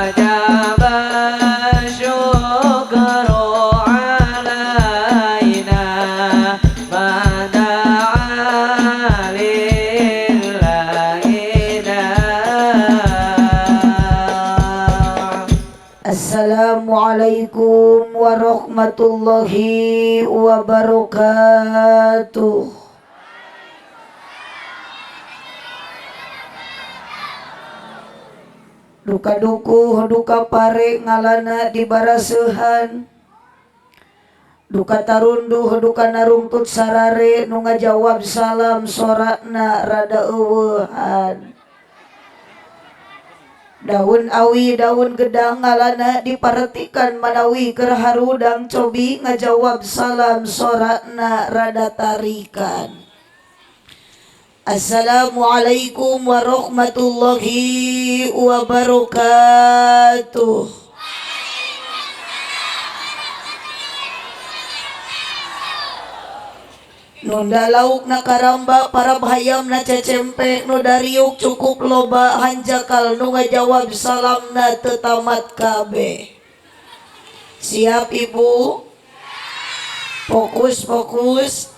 وجب الشكر علينا ما دعا لله داع. Assalamualaikum warahmatullahi wabarakatuh. Duka dukuh duka pare ngalana di baraseuhan, duka tarunduh duka narungtut sarare, nu ngajawab salam sorakna rada eueuhan. Daun awi daun gedang ngalana diparetikan manawi keur harudang, cobi ngajawab salam sorakna rada tarikan. Assalamualaikum warahmatullahi wabarakatuh. Nunda lauk na karamba para hayam na cecempe, nu dariuk cukup loba hanjakal, nu ngajawab salamna tetamat kabeh. Siap, Ibu? Fokus, fokus.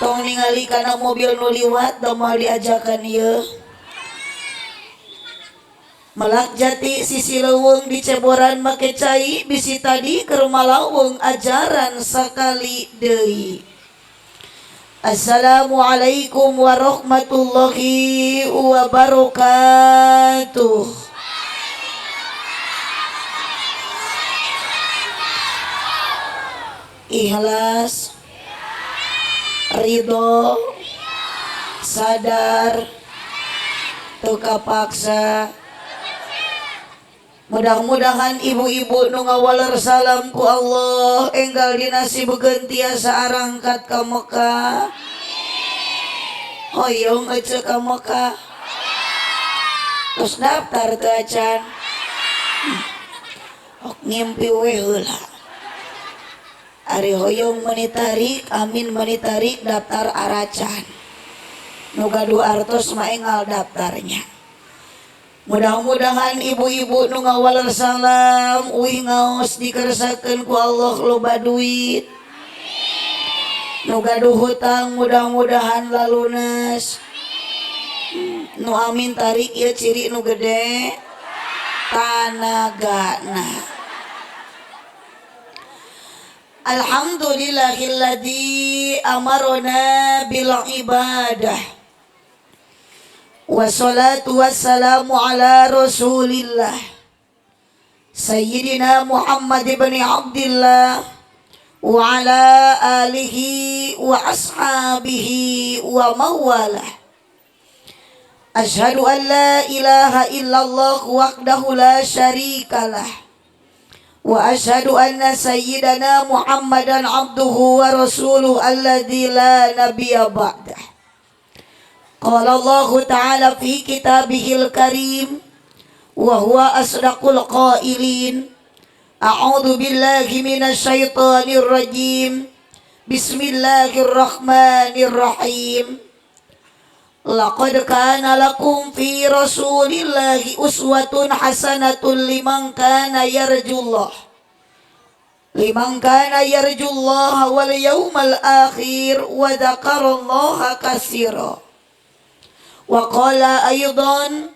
Tong ningali kana mobil nu liwat, da moal diajakan ieu. Melak jati sisi leuweung diceboran make cai, bisi tadi keur malaweng ajaran sakali deui. Assalamualaikum warahmatullahi wabarakatuh. Ikhlas, ridho, sadar, teu kapaksa. Mudah-mudahan ibu-ibu nu ngawaler salam ku Allah enggal dinasibekeun tiasa arangkat ka Mekah. Hoyong ece ka Mekah? Terus daftar teu acan? Ok, ngimpi we heula. Ari hoyong meuni tarik, amin meuni tarik, daftar aracan. Nu gaduh artos mah enggal daftarnya. Mudah-mudahan ibu-ibu nu ngawaler salam uih ngaos dikersakeun ku Allah loba duit. Nu gaduh hutang mudah-mudahan lalunas. Nu amin tarik ieu ciri nu gede tanagana. Alhamdulillahilladzi amarona bil ibadah. Wassalatu wassalamu ala rasulillah Sayyidina Muhammad ibn Abdullah wa ala alihi wa ashabihi wa mawalah. Ashhadu an la ilaha illallah wahdahu la syarikalah wa ashhadu anna sayyidana Muhammadan abduhu wa rasuluhu alladzi la nabiyya ba'dah. Qala Allah Ta'ala fi kitabihil karim wa huwa asdaqul qailin. A'udzu billahi minasyaitonir rajim. Bismillahirrahmanirrahim. Laqad kana lakum fi rasulillahi uswatun hasanatun liman kana yarjullah, liman kana yarjullaha wal yawmal akhir wa dzakarallaha katsira. Wa qala aidan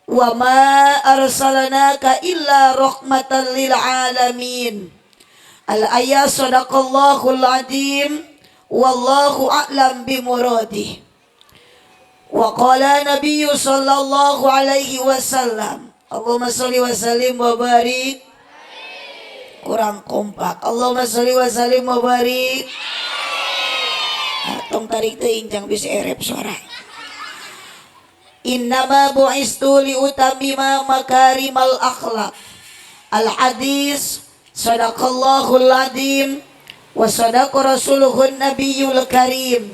wa ma arsalnaka illa rahmatan lil alamin. Al ayat sadaqallahul azim wallahu a'lam bimuradih. Wa qala nabiyyu sallallahu alaihi wasallam. Allahumma sholli wa sallim wa barik. Kurang kompak. Allahumma sholli wa sallim wa barik. Nah, tong tarik teuing jang bisa erep suara. Innama bu'istu liutammima makarimal akhlak. Al hadis sadaqallahul azim wa sadaqa rasuluhun nabiyul karim.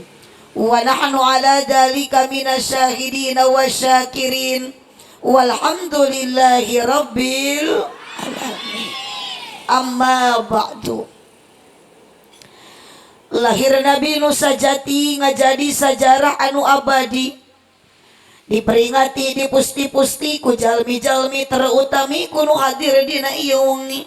Wa nahnu ala dzalika minasyahidin wasyakirin. Walhamdulillahi rabbil alamin. Amma ba'du. Lahir Nabi nu sajati ngajadi sajarah anu abadi. Diperingati dipusti-pusti ku jalmi-jalmi, terutami ku nu hadir dina ieu wengi.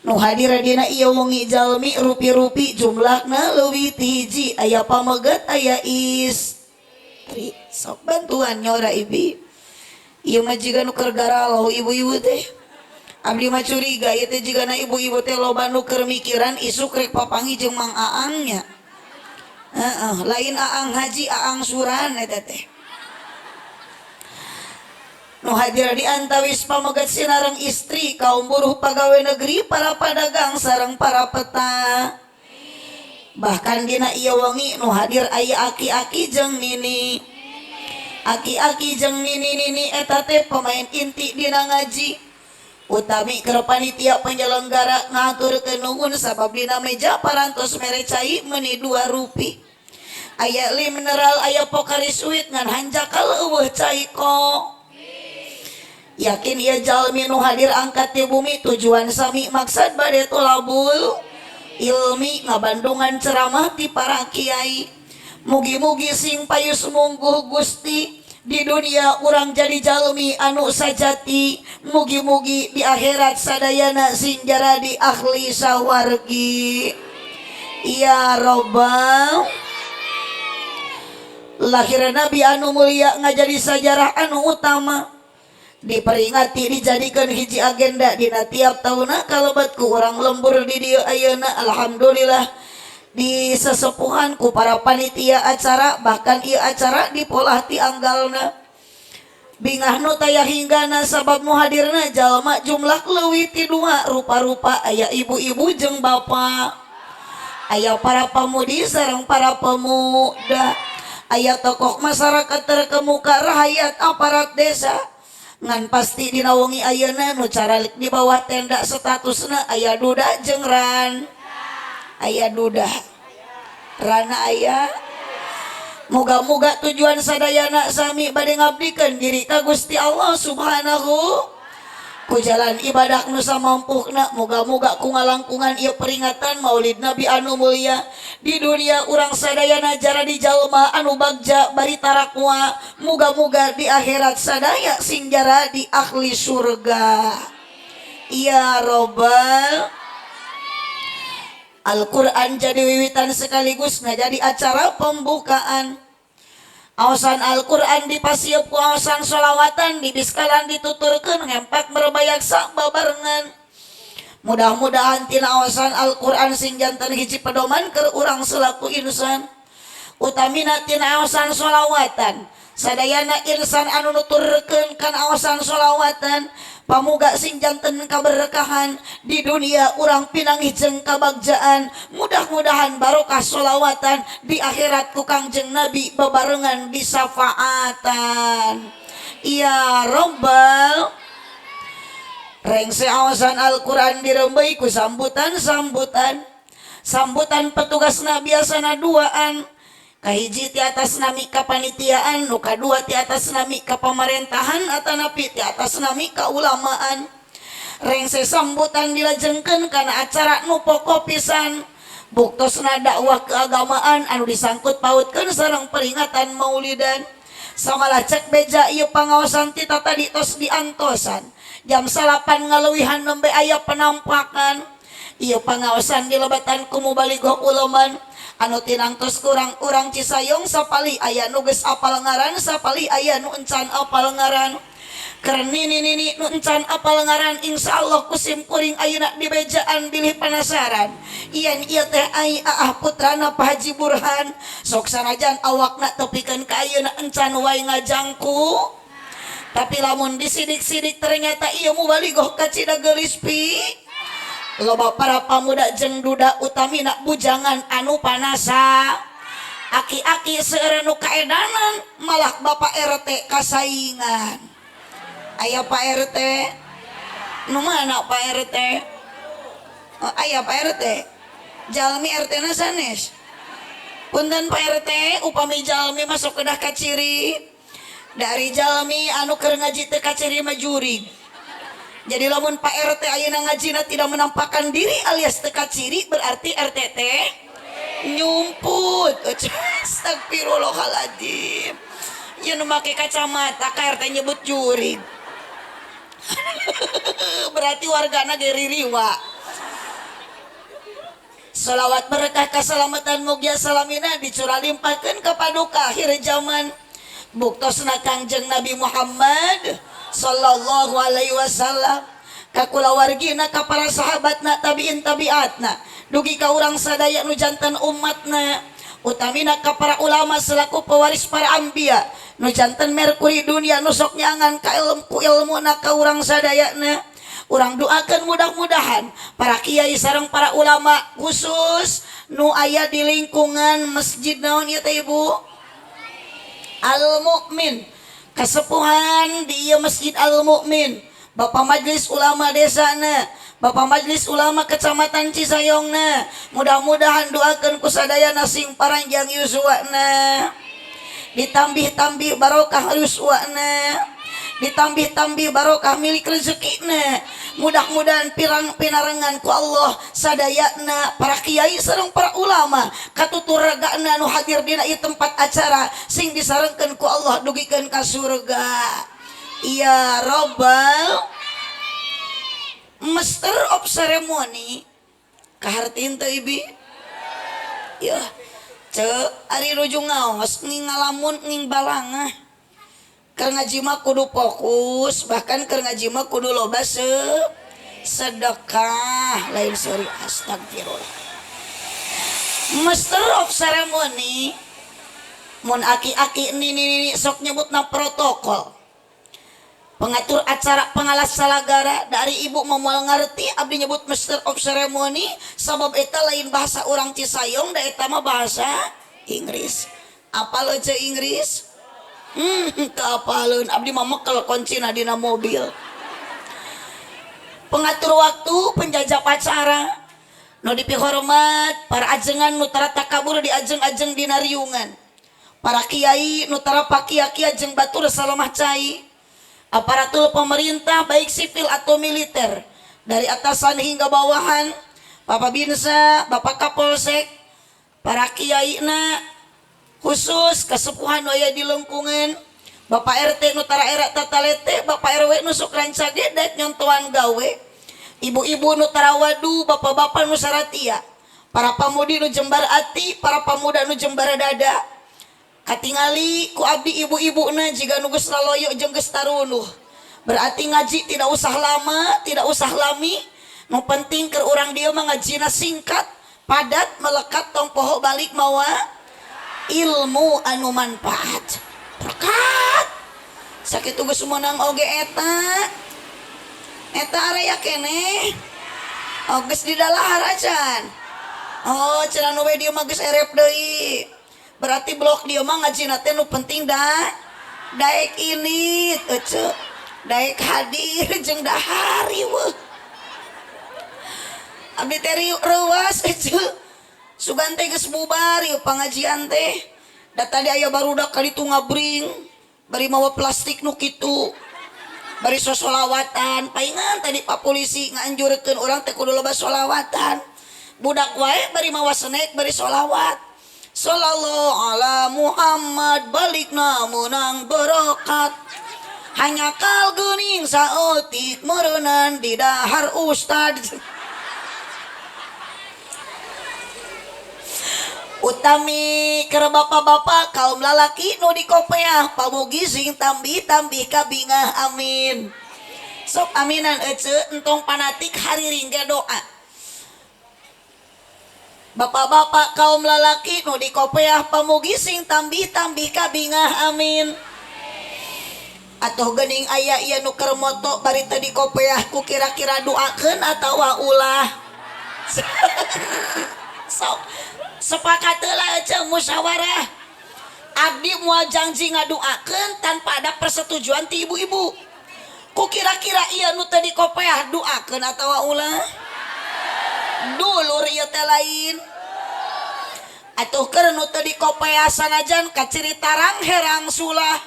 Nu hadir dina ieu wengi jalmi rupi-rupi, jumlahna leuwih ti hiji, aya pameget, aya istri. Sok bantuan nyora ibi. Ieu mah jiga nu keur garalau ibu-ibu teh. Abdi mah curiga ieu teh jigana ibu-ibu teh loba nu keur mikiran isuk rek papanggih jeung Mang Aangnya. Heeh, lain Aang Haji, Aang Suran eta teh. Nu hadir di antawis pameget sinareng istri, kaum buruh, pegawai negeri, para pedagang sareng para peta. Bahkan dina ieu wengi nu hadir aya aki-aki jeung nini. Aki-aki jeung nini-nini eta teh pemain inti dina ngaji. Utami keur panitia penyelenggara ngaturkeun nuhun, sabab dina meja parantos mere cai meuni dua rupi. Aya li mineral, aya Pocari Sweat, ngan hanjakal euweuh cai kok. Yakin ieu jalmi nu hadir angkat ti bumi tujuan sami, maksad bade tolabul ilmi, ngabandungan ceramah ti para kiai. Mugi-mugi sing payus mungguh Gusti, di dunia urang jadi jalmi anu sajati, mugi-mugi di akhirat sadayana sing jaradi ahli sawargi, ya robbal. Lahir Nabi anu mulia ngajadi sajarah anu utama, diperingati, dijadikan hiji agenda dina tiap tahunna kalebet ku urang lembur di dieu ayeuna. Alhamdulillah di sesepuhan ku para panitia acara, bahkan ieu acara dipolah ti anggalna. Bingah nu taya hinggana, sabab nu hadirna jalma jumlah leuwih ti dua rupa-rupa, aya ibu-ibu jeung bapak, aya para pemudi sareng para pemuda, aya tokoh masyarakat terkemuka, rahayat, aparat desa. Ngan pasti dina wengi ayeuna nu caralik di bawah tenda statusna aya duda jeung ran, aya duda rana aya. Moga-moga tujuan sadayana sami bade ngabdikeun diri ka Gusti Allah Subhanahu ku jalan ibadah nu samampukna. Moga-moga ku ngalangkungan ieu peringatan Maulid Nabi anu mulia, di dunia urang sadayana jaradi jalma anu bagja bari tarakwa. Moga-moga di akhirat sadaya sing jaradi ahli surga, ya robbal. Al-Quran jadi wiwitan sekaligus jadi acara pembukaan. Awasan Al-Quran dipasiep ku awasan sholawatan, dibiskalan, dituturkeun, ngempak merbayaksa babarengan. Mudah-mudahan tina awasan Al-Quran sing janten hiji pedoman keur urang selaku insan, utamina tina awasan sholawatan. Sadayana insan anu nuturkeun kan awasan sholawatan, pamuga sing janten kaberkahan di dunia urang pinanggih jeung kabagjaan. Mudah-mudahan barokah sholawatan di akhirat ku Kangjeng Nabi bebarengan disafaatan, ya robbal. Rengse awasan Al-Quran dirembei ku sambutan-sambutan. Sambutan petugasna biasana duaan, kahiji ti atas nami kapanitiaan, nu kadua ti atas nami kapamerintahan atanapi ti atas nami kaulamaan. Rengse sambutan dilajengkeun kana acara nu pokok pisan, buktosna dakwah keagamaan anu disangkut pautkeun sareng peringatan maulidan. Samalah cek beja, ieu pangaosan ti tadi tos diantosan jam 9 ngaleuwihan nembe aya penampakan. Ieu pangaosan dilebatan ku mubalighah ulaman anu tinangtos kurang-kurang Cisayong. Sapali aya nu geus apal ngaran, sapali aya nu encan apal ngaran. Keur nini nini nu encan apal ngaran, insyaallah ku sim kuring ayeuna dibejaan, bilih penasaran yen ieu teh ai aah putrana Pak Haji Burhan. Sok sanajan awakna tepikeun ka ayeuna encan wae ngajangku, tapi lamun disidik-sidik ternyata ieu mubalighah kacida geulis pi. Loba para pamuda jeung duda, utamina bujangan anu panasa, aki-aki seueur nu kaedanan, malah Bapak RT kasaingan. Aya Pak RT nu mana? Pak RT, oh, aya Pak RT. Jalmi RT na sanes. Punten Pak RT, upami jalmi masuk kedah kaciri. Dari jalmi anu keur ngaji teu kaciri mah jurig. Jadi lamun Pak RT ayeuna ngajina tidak menampakkan diri alias teu kaciri, berarti RT teh nyumput. Astagfirullahaladzim. Ieu nu make kacamata ka RT nyebut jurig. Berarti wargana ge ririwa. Salawat berkah keselamatan mugia salamina dicurah limpahkeun ka paduka akhir zaman. Buktosna Kangjeng Nabi Muhammad sallallahu alaihi wasallam ka kulawargina, ka para sahabatna, tabiin tabiatna, dugi ka urang sadaya nu janten umatna, utamina ka para ulama selaku pewaris para anbiya nu janten merkuri dunia nu sok nyangan ka ilmu ku ilmuna ka urang sadayana. Urang doakan mudah-mudahan para kiai sareng para ulama, khusus nu aya di lingkungan masjid naon ieu teh, Ibu? Al Mukmin, kasepuhan di ieu Masjid Al Mukmin, Bapak Majelis Ulama Desana, Bapak Majelis Ulama Kecamatan Cisayongna, mudah-mudahan doakan ku sadayana sing paranjang yuswana, ditambih-tambih barokah yuswana, ditambih-tambih barokah milik rezekina. Mudah-mudahan pirang pinarengan ku Allah sadayana para kiai sareng para ulama katutur ragana nu hadir dina ieu tempat acara sing disarengkeun ku Allah dugikeun ka surga ya robbal. Master of ceremony kahartin teu, Ibi? Ya ce, ari nuju ngaos nging ngalamun nging balangah. Keur ngaji mah kudu fokus, bahkan keur ngaji mah kudu loba sedekah, lain seuri. Astagfirullah. Master of ceremony, mun aki-aki nini nini sok nyebutna protokol, pengatur acara, pengalas salagara. Dari ibu mau ngerti abdi nyebut master of ceremony sabab eta lain bahasa orang Cisayong, da eta mah bahasa Inggris. Apa lo ce Inggris? Keapaleun abdi mah, mekel kuncina dina mobil. Pengatur waktu, penjajah acara nu dipihormat, para ajengan nu tara takabur di ajeng-ajeng dina riungan, para kiai nu tara pakia-kia jeung batur salamah cai, aparatur pemerintah baik sipil atau militer dari atasan hingga bawahan, Bapak Binsa, Bapak Kapolsek, para kiai na khusus kesepuhan nu aya di lingkungan, Bapak RT nu tara era tatalete, Bapak RW nu sok rancage daek nyontoan gawe, ibu-ibu nu tara wadu, bapak-bapak nu saratia, para pamudi nu jembar ati, para pemuda nu jembar dada. Katingali ku abdi ibu-ibu na jiga nu geus laloyo jeung geus tarunuh, berarti ngaji tidak usah lama, tidak usah lami. Nu penting keur urang dieu mah ngajina singkat, padat, melekat. Tong poho balik mawa ilmu anu manfaat berkat. Sakitu geus meunang oge. Eta eta area keneh. Oh, geus di dalahar acan. Oh, cenah nu we dieu mah geus erep deui. Berarti blok dieu mah ngajina teh nu penting da daek ini ece, daek hadir jeung dahar. Ieu abdi teh reuas ece, sugan teh geus bubar ieu pangajian teh. Da tadi aya barudak kali itu ngabring bari mawa plastik nu kitu, bari sosolawatan. Paingan tadi Pak Polisi nganjurkeun urang teh kudu loba solawatan. Budak wae bari mawa snack, bari solawat, sallallahu ala Muhammad, balikna menang berokat, hanya kal geuning saeutik meureunan di dahar ustad. Utami keur bapak-bapak kaum lalaki nu di kopeah, pamugi sing tambih-tambih kabingah, amin. Sok aminan ece, entong panatik, hariring ge doa. Bapak-bapak kaum lalaki nu di kopeah, pamugi sing tambih-tambih kabingah, amin. Atau gening aya ieu nu keur moto bari teu di kopeah, ku kira-kira doakeun atawa ulah? Sok sepakat heula ece, musyawarah. Abdi moal janji ngadoakeun tanpa ada persetujuan ti ibu-ibu. Ku kira-kira ieu nu teu di kopeah doakeun atawa ulah? Dulur ieu teh lain atuh keur nu teu di kopeah, sanajan kaciri tarang herang sulah.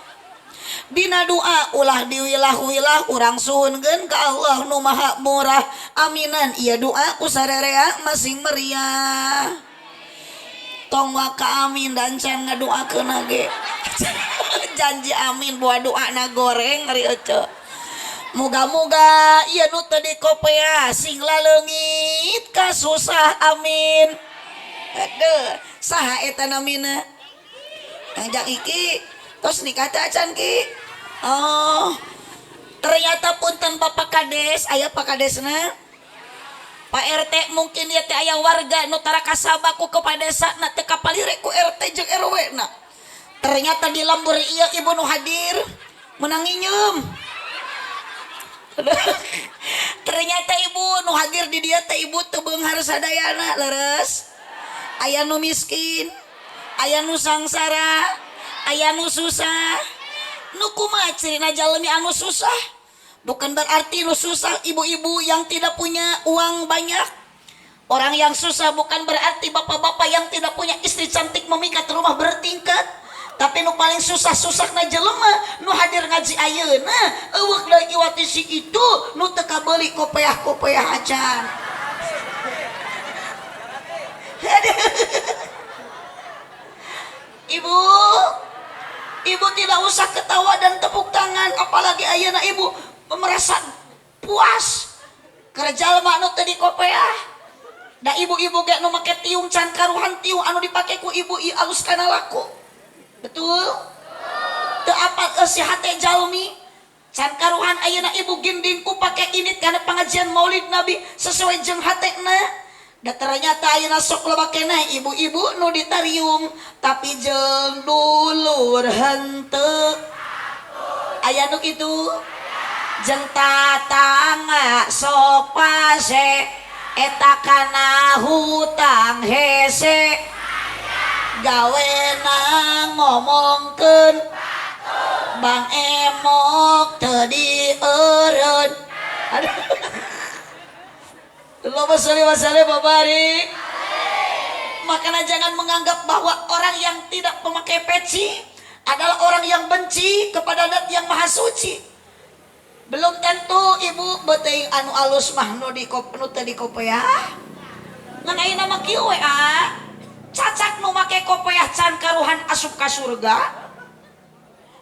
Dina doa ulah diwilah-wilah, urang suhunkeun ka Allah nu maha murah. Aminan ieu doa ku sarerea masing meriah. Tong waka amin dan can ngadoakeun ge. Janji amin buah doa na goreng ari ece. Moga-moga ieu nu teu dikopea sing laleungit kasusah amin. Aduh, saha eta namina? Kang Iki tos nikah teh acan ki. Oh, ternyata punten Bapak Kades, aya Pak Kadesna? Pak RT mungkin ya teh aya warga nu tara kasaba ku kepala desa na teu kapalire ku RT jeung RW na. Ternyata di lembur ieu ibu nu hadir menang nginyeum. Ternyata ibu nu hadir di dieu teh ibu teu beunghar sadayana leres. Aya nu miskin, aya nu sangsara, aya nu susah. Nu kumaha cirina jalmi anu susah? Bukan berarti nu susah ibu-ibu yang tidak punya uang banyak. Orang yang susah bukan berarti bapak-bapak yang tidak punya istri cantik memikat rumah bertingkat. Tapi nu paling susah-susah na jelema nu hadir ngaji ayeuna eueuh deui iwati si itu nu teu kabeuli kopeah-kopeah acan. Ibu, ibu tidak usah ketawa dan tepuk tangan, apalagi ayeuna ibu merasa puas. Kerja jalma nu teu dikopeah. Da ibu-ibu ge nu make tiung can karuhan tiung anu dipake ku ibu ieu alus kana laku. Betul? Teu apal eusi hate jalmi. Can karuhan ayeuna ibu ginding ku pake init kana pengajian Maulid Nabi sesuai jeung hatena. Da ternyata ayeuna sok loba keneh ibu-ibu nu ditariung tapi jeung dulur henteu. Aya nu kitu? Jeung tatangga sok pase eta kana hutang hese. Gawena ngomongkeun Bang Emok teu dieureun. Aduh. Allahumma sholli wa sallim wa barik. Makanya jangan menganggap bahwa orang yang tidak memakai peci adalah orang yang benci kepada Zat yang Maha Suci. Belum tentu ibu beuteung anu alus mah nu di nu teu dikopeah. Ngan ayeuna mah kieu we ah. Cacak nu make kopeah can karuhan asup ka surga.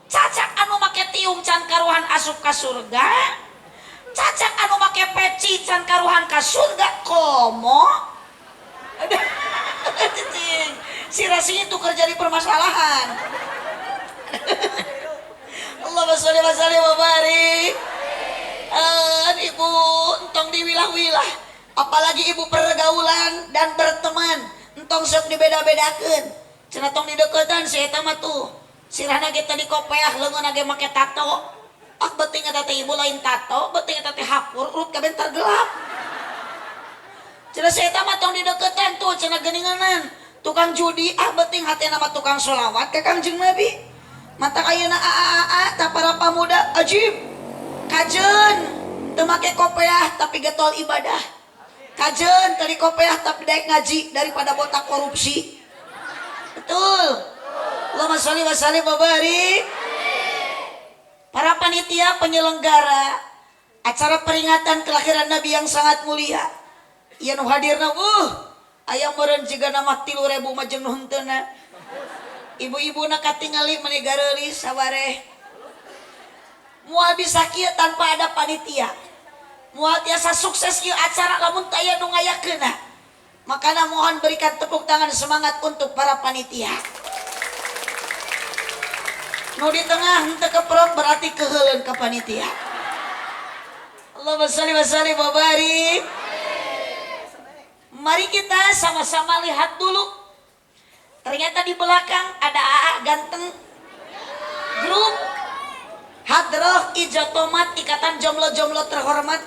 Cacak anu make tiung can karuhan asup ka surga. Cacak anu make peci can karuhan ka surga komo. Cicing, si rasi itu kerja di permasalahan. Allahumma sholli wa sallim wa barik. Ibu entong diwilah-wilah, apalagi ibu pergaulan dan berteman, entong sok dibeda-bedakeun. Cenah tong dideukeutan si eta mah tuh. Sirahna ge tadi kopeah leungeunna ge make tato. Ah beuting eta teh ibu lain tato, beuting eta teh hapur urut ka bentar gelap. Cenah si eta mah tong dideukeutan tuh cenah geuninganan. Tukang judi ah beuting hatena mah tukang sholawat ka Kangjeng Nabi. Mata ayeuna a ta para pamuda ajib. Kajeun teu make kopeah tapi getol ibadah. Kajeun teu dikopeah tapi daek ngaji daripada botak korupsi. Betul. Allahumma sholli wa sallim wa barik. Para panitia penyelenggara acara peringatan kelahiran Nabi yang sangat mulia. Ieu nu hadirna aya meureun jiga nama 3.000 mah jeung nu henteuna. Ibu-ibuna katingali meni gareulis sabareh. Moal bisa kieu tanpa ada panitia. Moal tiasa sukses ieu acara lamun teu aya nu ngayakeunna. Makana mohon berikan tepuk tangan semangat untuk para panitia. Nu di tengah henteu keprok berarti keheuleun ka panitia. Allahumma sholli wa sallim wa barik. Mari kita sama-sama lihat dulu. Ternyata di belakang ada AA ganteng. Grup Hadroh Ijo Tomat Ikatan Jomblo-Jomblo Terhormat.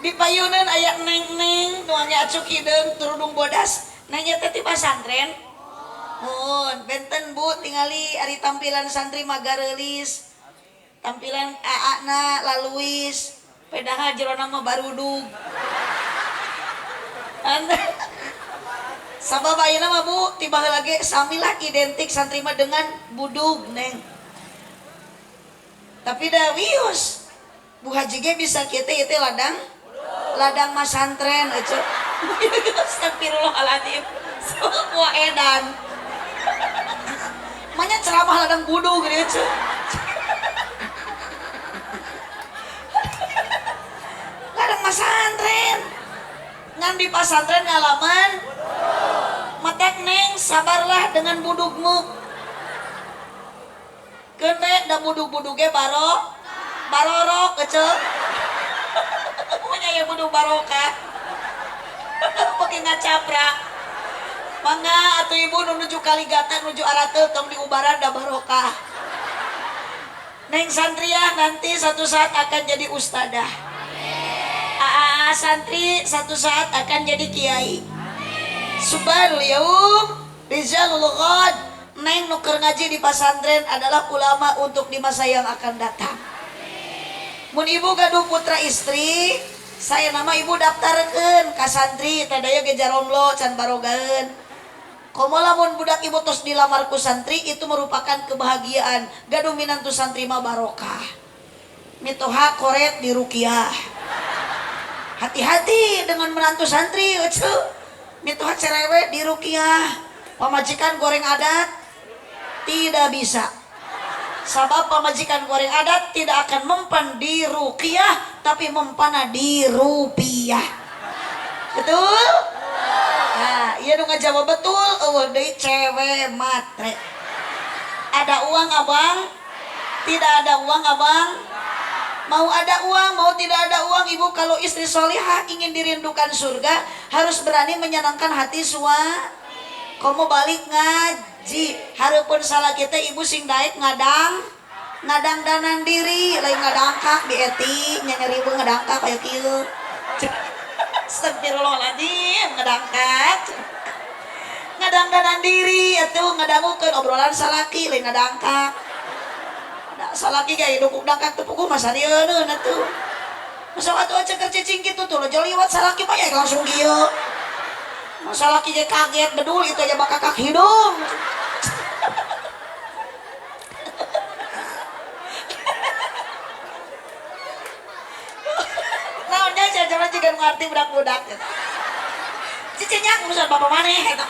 Di payunan aya neng-neng nuangnya acuk hideung turudung bodas. Nanya teh ti pasantren. Mun benten Bu tingali ari tampilan santri mah gareulis. Tampilan AA-na laluis. Pedaha jerona mah barudug. Sabab ayeuna mah Bu tiba heula ge samilah identik santri mah dengan budug neng. Tapi da wios Bu Haji ge bisa kieu teh ieu teh ladang ladang masantren ece. Astagfirullahaladzim. Semua edan. Banyak ceramah ladang budug gitu. Ladang pasantren. Ngan di pasantren ngalaman. Matak neng sabarlah dengan budugmu. Keun da budug-buduge barorok ece. Punya ya budug barokah. Pakai ngacaprak. Mangga atuh ibu nu nuju Kaligata nuju Arateuk tong diubaran da barokah. Neng Santriah nanti satu saat akan jadi ustadah. Aa santri satu saat akan jadi kiai. Subhanul yaum rijalul ghad. Neng nu keur ngaji di pasantren adalah ulama untuk di masa yang akan datang. Mun ibu gaduh putra istri, saya nama ibu daftarkeun ka santri tadaya ge jaromlo can barogaeun. Komo lamun budak ibu tos dilamar ku santri itu merupakan kebahagiaan. Gaduh minantu santri mah barokah. Mitoha koret di rukiah. Hati-hati dengan menantu santri, ece. Mitoha cerewet di rukiah. Pamajikan goreng adat tidak bisa. Sabab pamajikan goreng adat tidak akan mempan di rukiah, tapi mempana di rupiah. Betul? Nah, iya nu ngajawab betul, eueuh deui cewek matre. Ada uang abang? Tidak ada uang abang? Mau ada uang, mau tidak ada uang, ibu kalau istri solihah ingin dirindukan surga, harus berani menyenangkan hati suami. Kamu balik ngaji, hareupeun salah kita ibu sing daek ngadang danan diri, lain ngadangkak di eti, nyeri ibu ngadangkak kayak kieu. Astagfirullahaladzim, ngadangkak. Ngadang danan diri, atuh ngadangukeun obrolan salaki, lain ngadangkak. Da salaki ge dukuk dangkak teu puguh mah sarieun atuh. Masa atuh aja keur cicing kitu tuh, liwat salaki mah ya langsung kieu. Masa laki ge kaget bedul itu aja bakakak hidung. Naon nya jaman jiga ngarti budak-budak. Cicingnya urusan bapak maneh eta.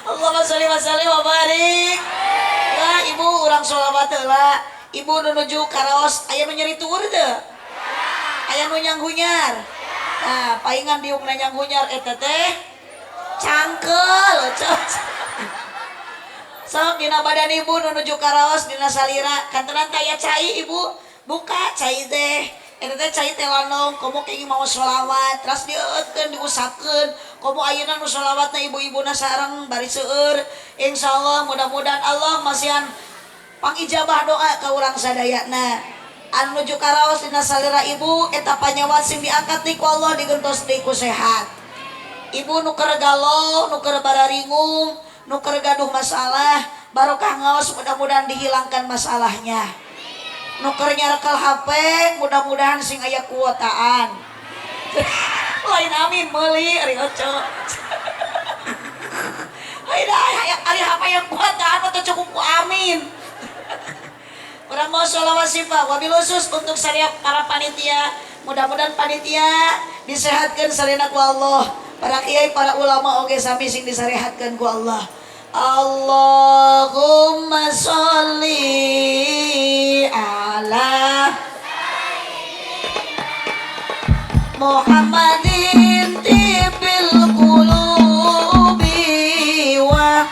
Allahumma sholli wa sallim wa barik. Lah ibu urang sholawat heula. Ibu nu nuju karaos aya nu nyeri tuur teu? Aya nu nyanghunyar. Nah, paingan diukna nyanghunyar eta teh cangkeul. Sok dina badan ibu nu nuju karaos dina salira kantenan teh aya cai ibu. Buka cai teh. Eta teh cai teh landong komo kenging mau sholawat terus dieutkeun diusapkeun. Komo ayeuna nu sholawatna ibu-ibuna sareng bari seueur. Insyaallah mudah-mudahan Allah masihan pangijabah doa ka urang sadayana. Anu nuju karaos dina salira ibu eta panyawat sing diangkat deui ku Allah digentos deui ku sehat. Ibu nu keur galau, nu keur bararingung, nu keur gaduh masalah, barokah ngaos mudah-mudahan dihilangkan masalahnya. Nu keur nyarekel HP mudah-mudahan sing aya kuotaan. Lain amin meuli ari oco. Haida ari HP yang kuotaan atau cukup ku amin. Urang mau sholawat sifat wabil khusus untuk saya para panitia, mudah-mudahan panitia disehatkan sarena ku Allah, para kiai, para ulama oge sami sing disarehatkeun ku Allah. Allahumma sholli ala Muhammadin tibil qulubi wa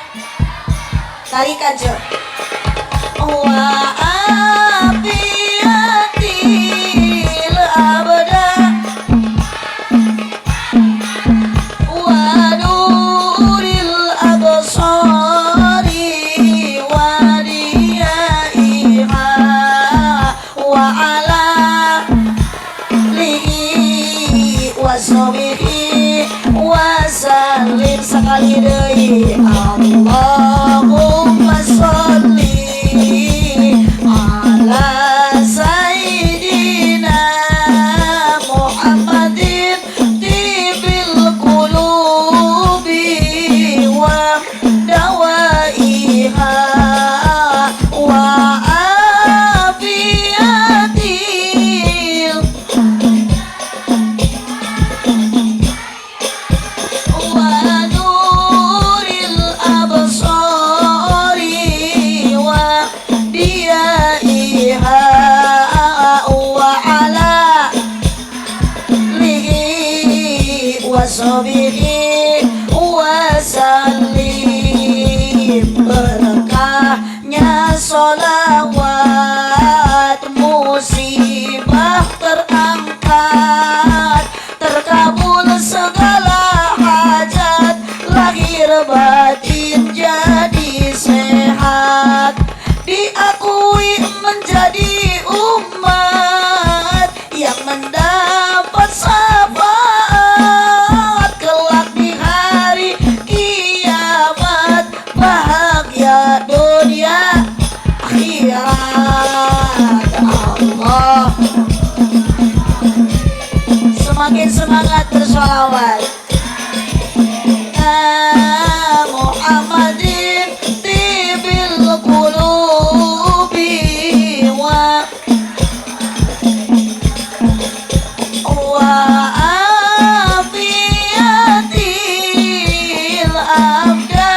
tarik aja wa afiyatil abda wa nuril absari wa diyaiha wa ala alihi wa sahbihi wa sallim sekali deui. Allahumma sholli Bersolawat, musibah terangkat, terkabul segala hajat, lahir batin jadi sehat, diakui menjadi umat yang mendapat syafaat kelak di hari kiamat, bahagia dunia akhirat. Allah, semakin semangat bersolawat. Muhammadin tibil qulubi wa afiyatil abda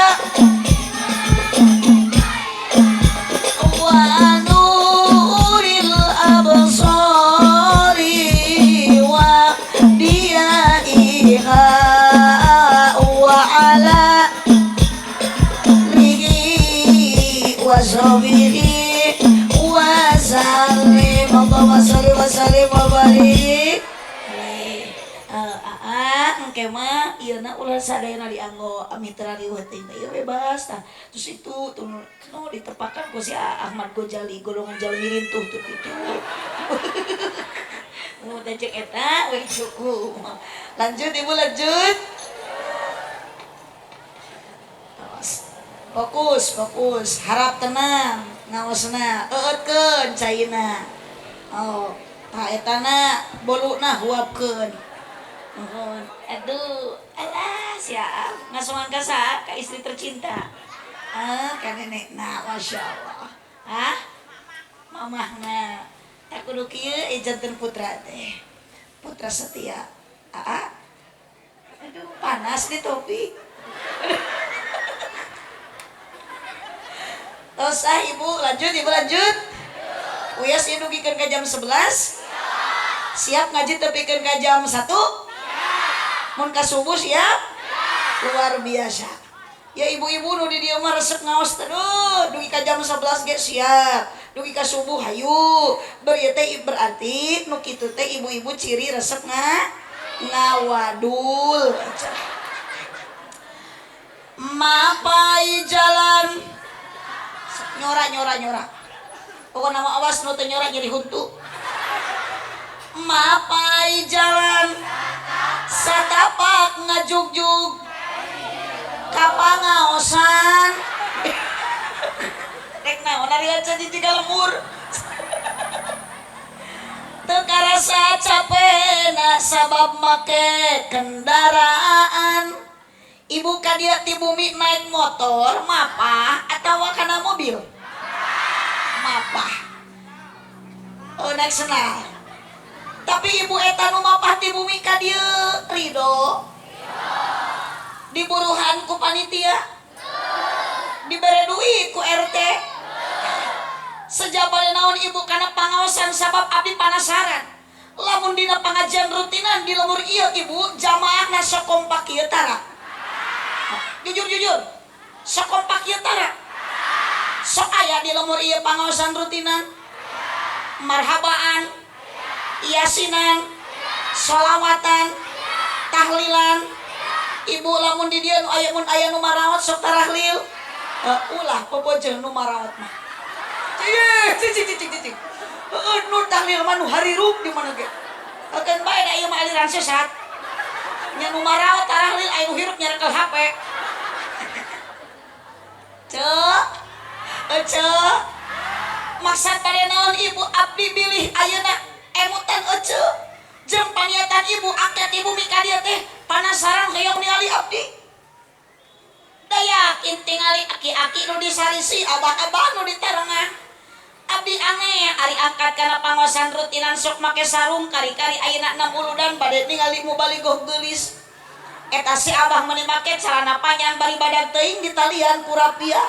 wa nuril absari wa diyaiha wa ala alihi wa sahbihi wa sallim. Allahumma sholli wa sallim wa barik. Engke mah ieu na ulah sadayana dianggo mitra riweuh teh, ieu bebas tah. Terus itu tuh nu ditepakan ku si Ahmad Gojali, golongan jalmi rintuh tuh kitu. Mun teh cek eta we cukup. Lanjut, Ibu, lanjut. Awas. Fokus, fokus, harap tenang ngaosna, eueutkeun caina. Oh, tah etana boluna huapkeun. Nuhun. Aduh, alah siap. Ngasongan ka saha? Ka istri tercinta. Ah, ka nenekna, Masya Allah. Hah? Mamahna. Tak kudu kieu janten putra teh. Putra setia. Aa. Aduh, panas nih topi. Tos ah Ibu, lanjut Ibu, lanjut. Uyas ieu dugikeun ka jam 11. Siap ngaji tepikeun ka jam 1? Mun ka subuh siap? Luar biasa. Ya ibu-ibu nu di dieu mah resep ngaos teh, duh, dugi ka jam 11 ge siap. Dugi ka subuh hayu. Beri teh berarti nu kitu teh ibu-ibu ciri resep ngawadul. Mapai jalan nyora nyora nyora. Pokokna mah awas nu teu nyora nyeri huntu. Mapai jalan satapak ngajugjug kapangaosan. Rek naon ari acan di tiga lemur. Teu karasa capena sabab make kendaraan. Ibu ka dieu ti bumi naik motor mapah atawa kana mobil? Mapah. Oh, naik senal. Tapi ibu eta nu mapah ti bumi ka dieu ridho? Diburuhan ku panitia? Dibere duit ku RT? Sejabane naon ibu kana pangaosan sabab abdi panasaran. Lamun dina pangajian rutinan di lemur ieu ibu jamaahna sok kompak ieu tara. Jujur jujur. Sok kompak ieu tara. Sok aya di lemur ieu pangaosan rutinan. Marhabaan, yasinan, sholawatan, tahlilan. Ibu lamun di dieu nu aya mun aya nu maraot sok tarahlil. Ulah popojeun nu maraot mah. Cing cing cing cing cing. Heeh, nu tahlil mah nu harirup di mana ge. Keun bae da ieu mah aliran sesat. Nya nu maraot tarahlil aya nu hirup nyarekel HP. Ceu. Ece. Maksad bade naon ibu abdi bilih ayeuna emutan ece. Jeung paniatan ibu angkat ibu mika dieu teh panasaran hoyong ningali abdi. Da yakin tingali aki-aki nu disarisi, abah-abah nu ditarengah. Abdi aneh ari angkat kana pangosan rutinan sok make sarung kari-kari ayeuna 6 uludan bade ningali mubaligoh geulis. Eta si abah meuni make calana panjang bari badag teuing ditalian ku rapia.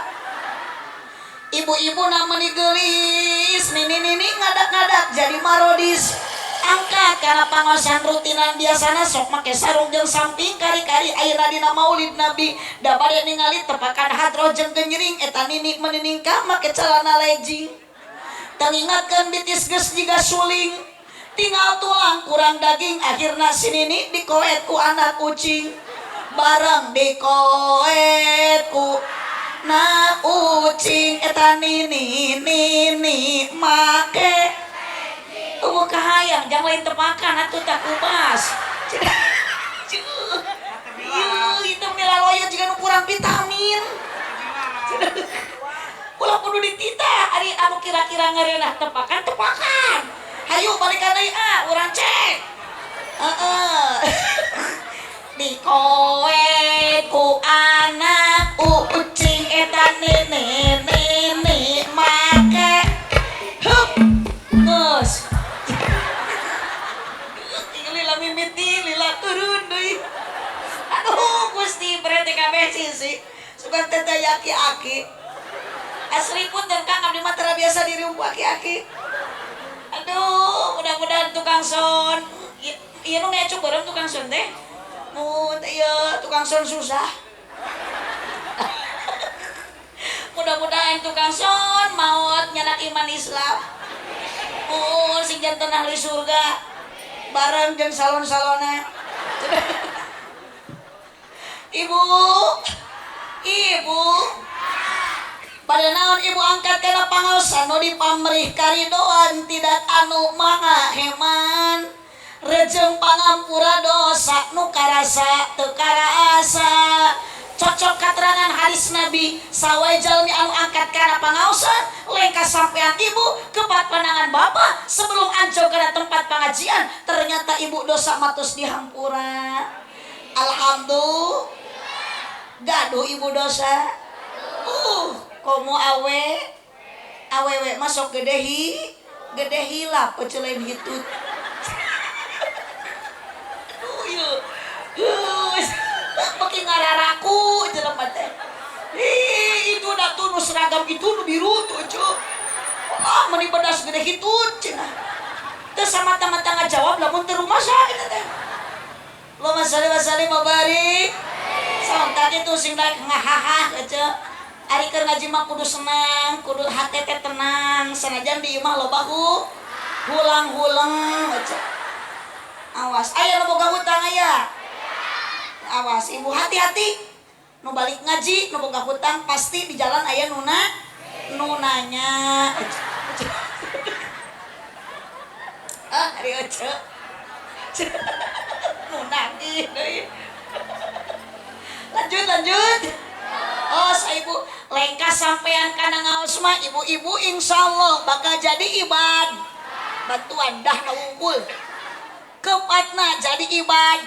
Ibu-ibu na meuni geulis, nini-nini ngadak-ngadak jadi marodis. Angkat kana pangaosan rutinan biasana sok make sarung jeung samping kari-kari ayeuna dina Maulid Nabi da bade ningali tepakan hadroh jeung genjring eta nini meniningkah make celana legging. Tengingatkeun bitis geus jiga suling. Tinggal tulang kurang daging akhirna si nini dikoet ku anak kucing. Bareng dikoet ku na ucing eta nini nini make eueuh kahayang jang lain tepakan atuh tak kupas. Ieu itu milaloyo jiga nu kurang vitamin. Ulah kudu dititah ari anu kira-kira ngareunah tepakan tepakan. Hayu balikan deui ah urang cek. Heeh. Dikoet ku anak ucing eta nini nini make hup geus. Lila mimiti lila turun deui. Aduh Gusti berete kabeh sisi. Sugan teh teh aki-aki. Asli pun dan Kang abdi mah teu biasa diriung ku aki-aki. Aduh, mudah-mudahan tukang son. Ieu nu ngecuk bareng tukang son teh. Mun ieu tukang son susah. Mudah-mudahan tukang son maot nyanak iman Islam. Mun sing janten ahli surga bareng jeung salon-salona. Ibu, ibu, pada naon ibu angkat kana pangaosan nu dipamrih karidoan tidak anu maha heman. Rejeng pangampura dosa nu karasa teu karasa. Cocok katerangan hadis Nabi sawai jalmi anu angkat kana pangaosan lengkah sampean ibu kepat pandangan bapak sebelum anjog kana tempat pengajian ternyata ibu dosa matus dihampura. Alhamdulillah gaduh ibu dosa. Komo awe awewe masuk gede hi gede hilap pecelain hitut. Aduh ieu beki ngararaku jelema teh. Ih itu da tuh nu seragam itu nu biru tuh cu. Ah meni bedas gede hitut cenah. Teu samata-mata ngajawab lamun teu rumasa eta teh. Allahumma sholli wa sallim wa barik. Sontak itu sing daek ngahahah aja. Ari keur ngaji mah kudu senang, kudu hate teh tenang, sanajan di imah loba hulang-huleng aja. Awas, aya nu boga hutang aya. Awas ibu hati-hati. Nu balik ngaji, nu boga hutang pasti di jalan aya nuna nu nanya. Ah, ari ece. Nu nagih deui. Lanjut, lanjut. Oh, ibu lengkah sampean kana ngaos mah ibu-ibu insyaallah bakal jadi ibad. Bantuan dah na wungkul. Kepatna jadi ibad.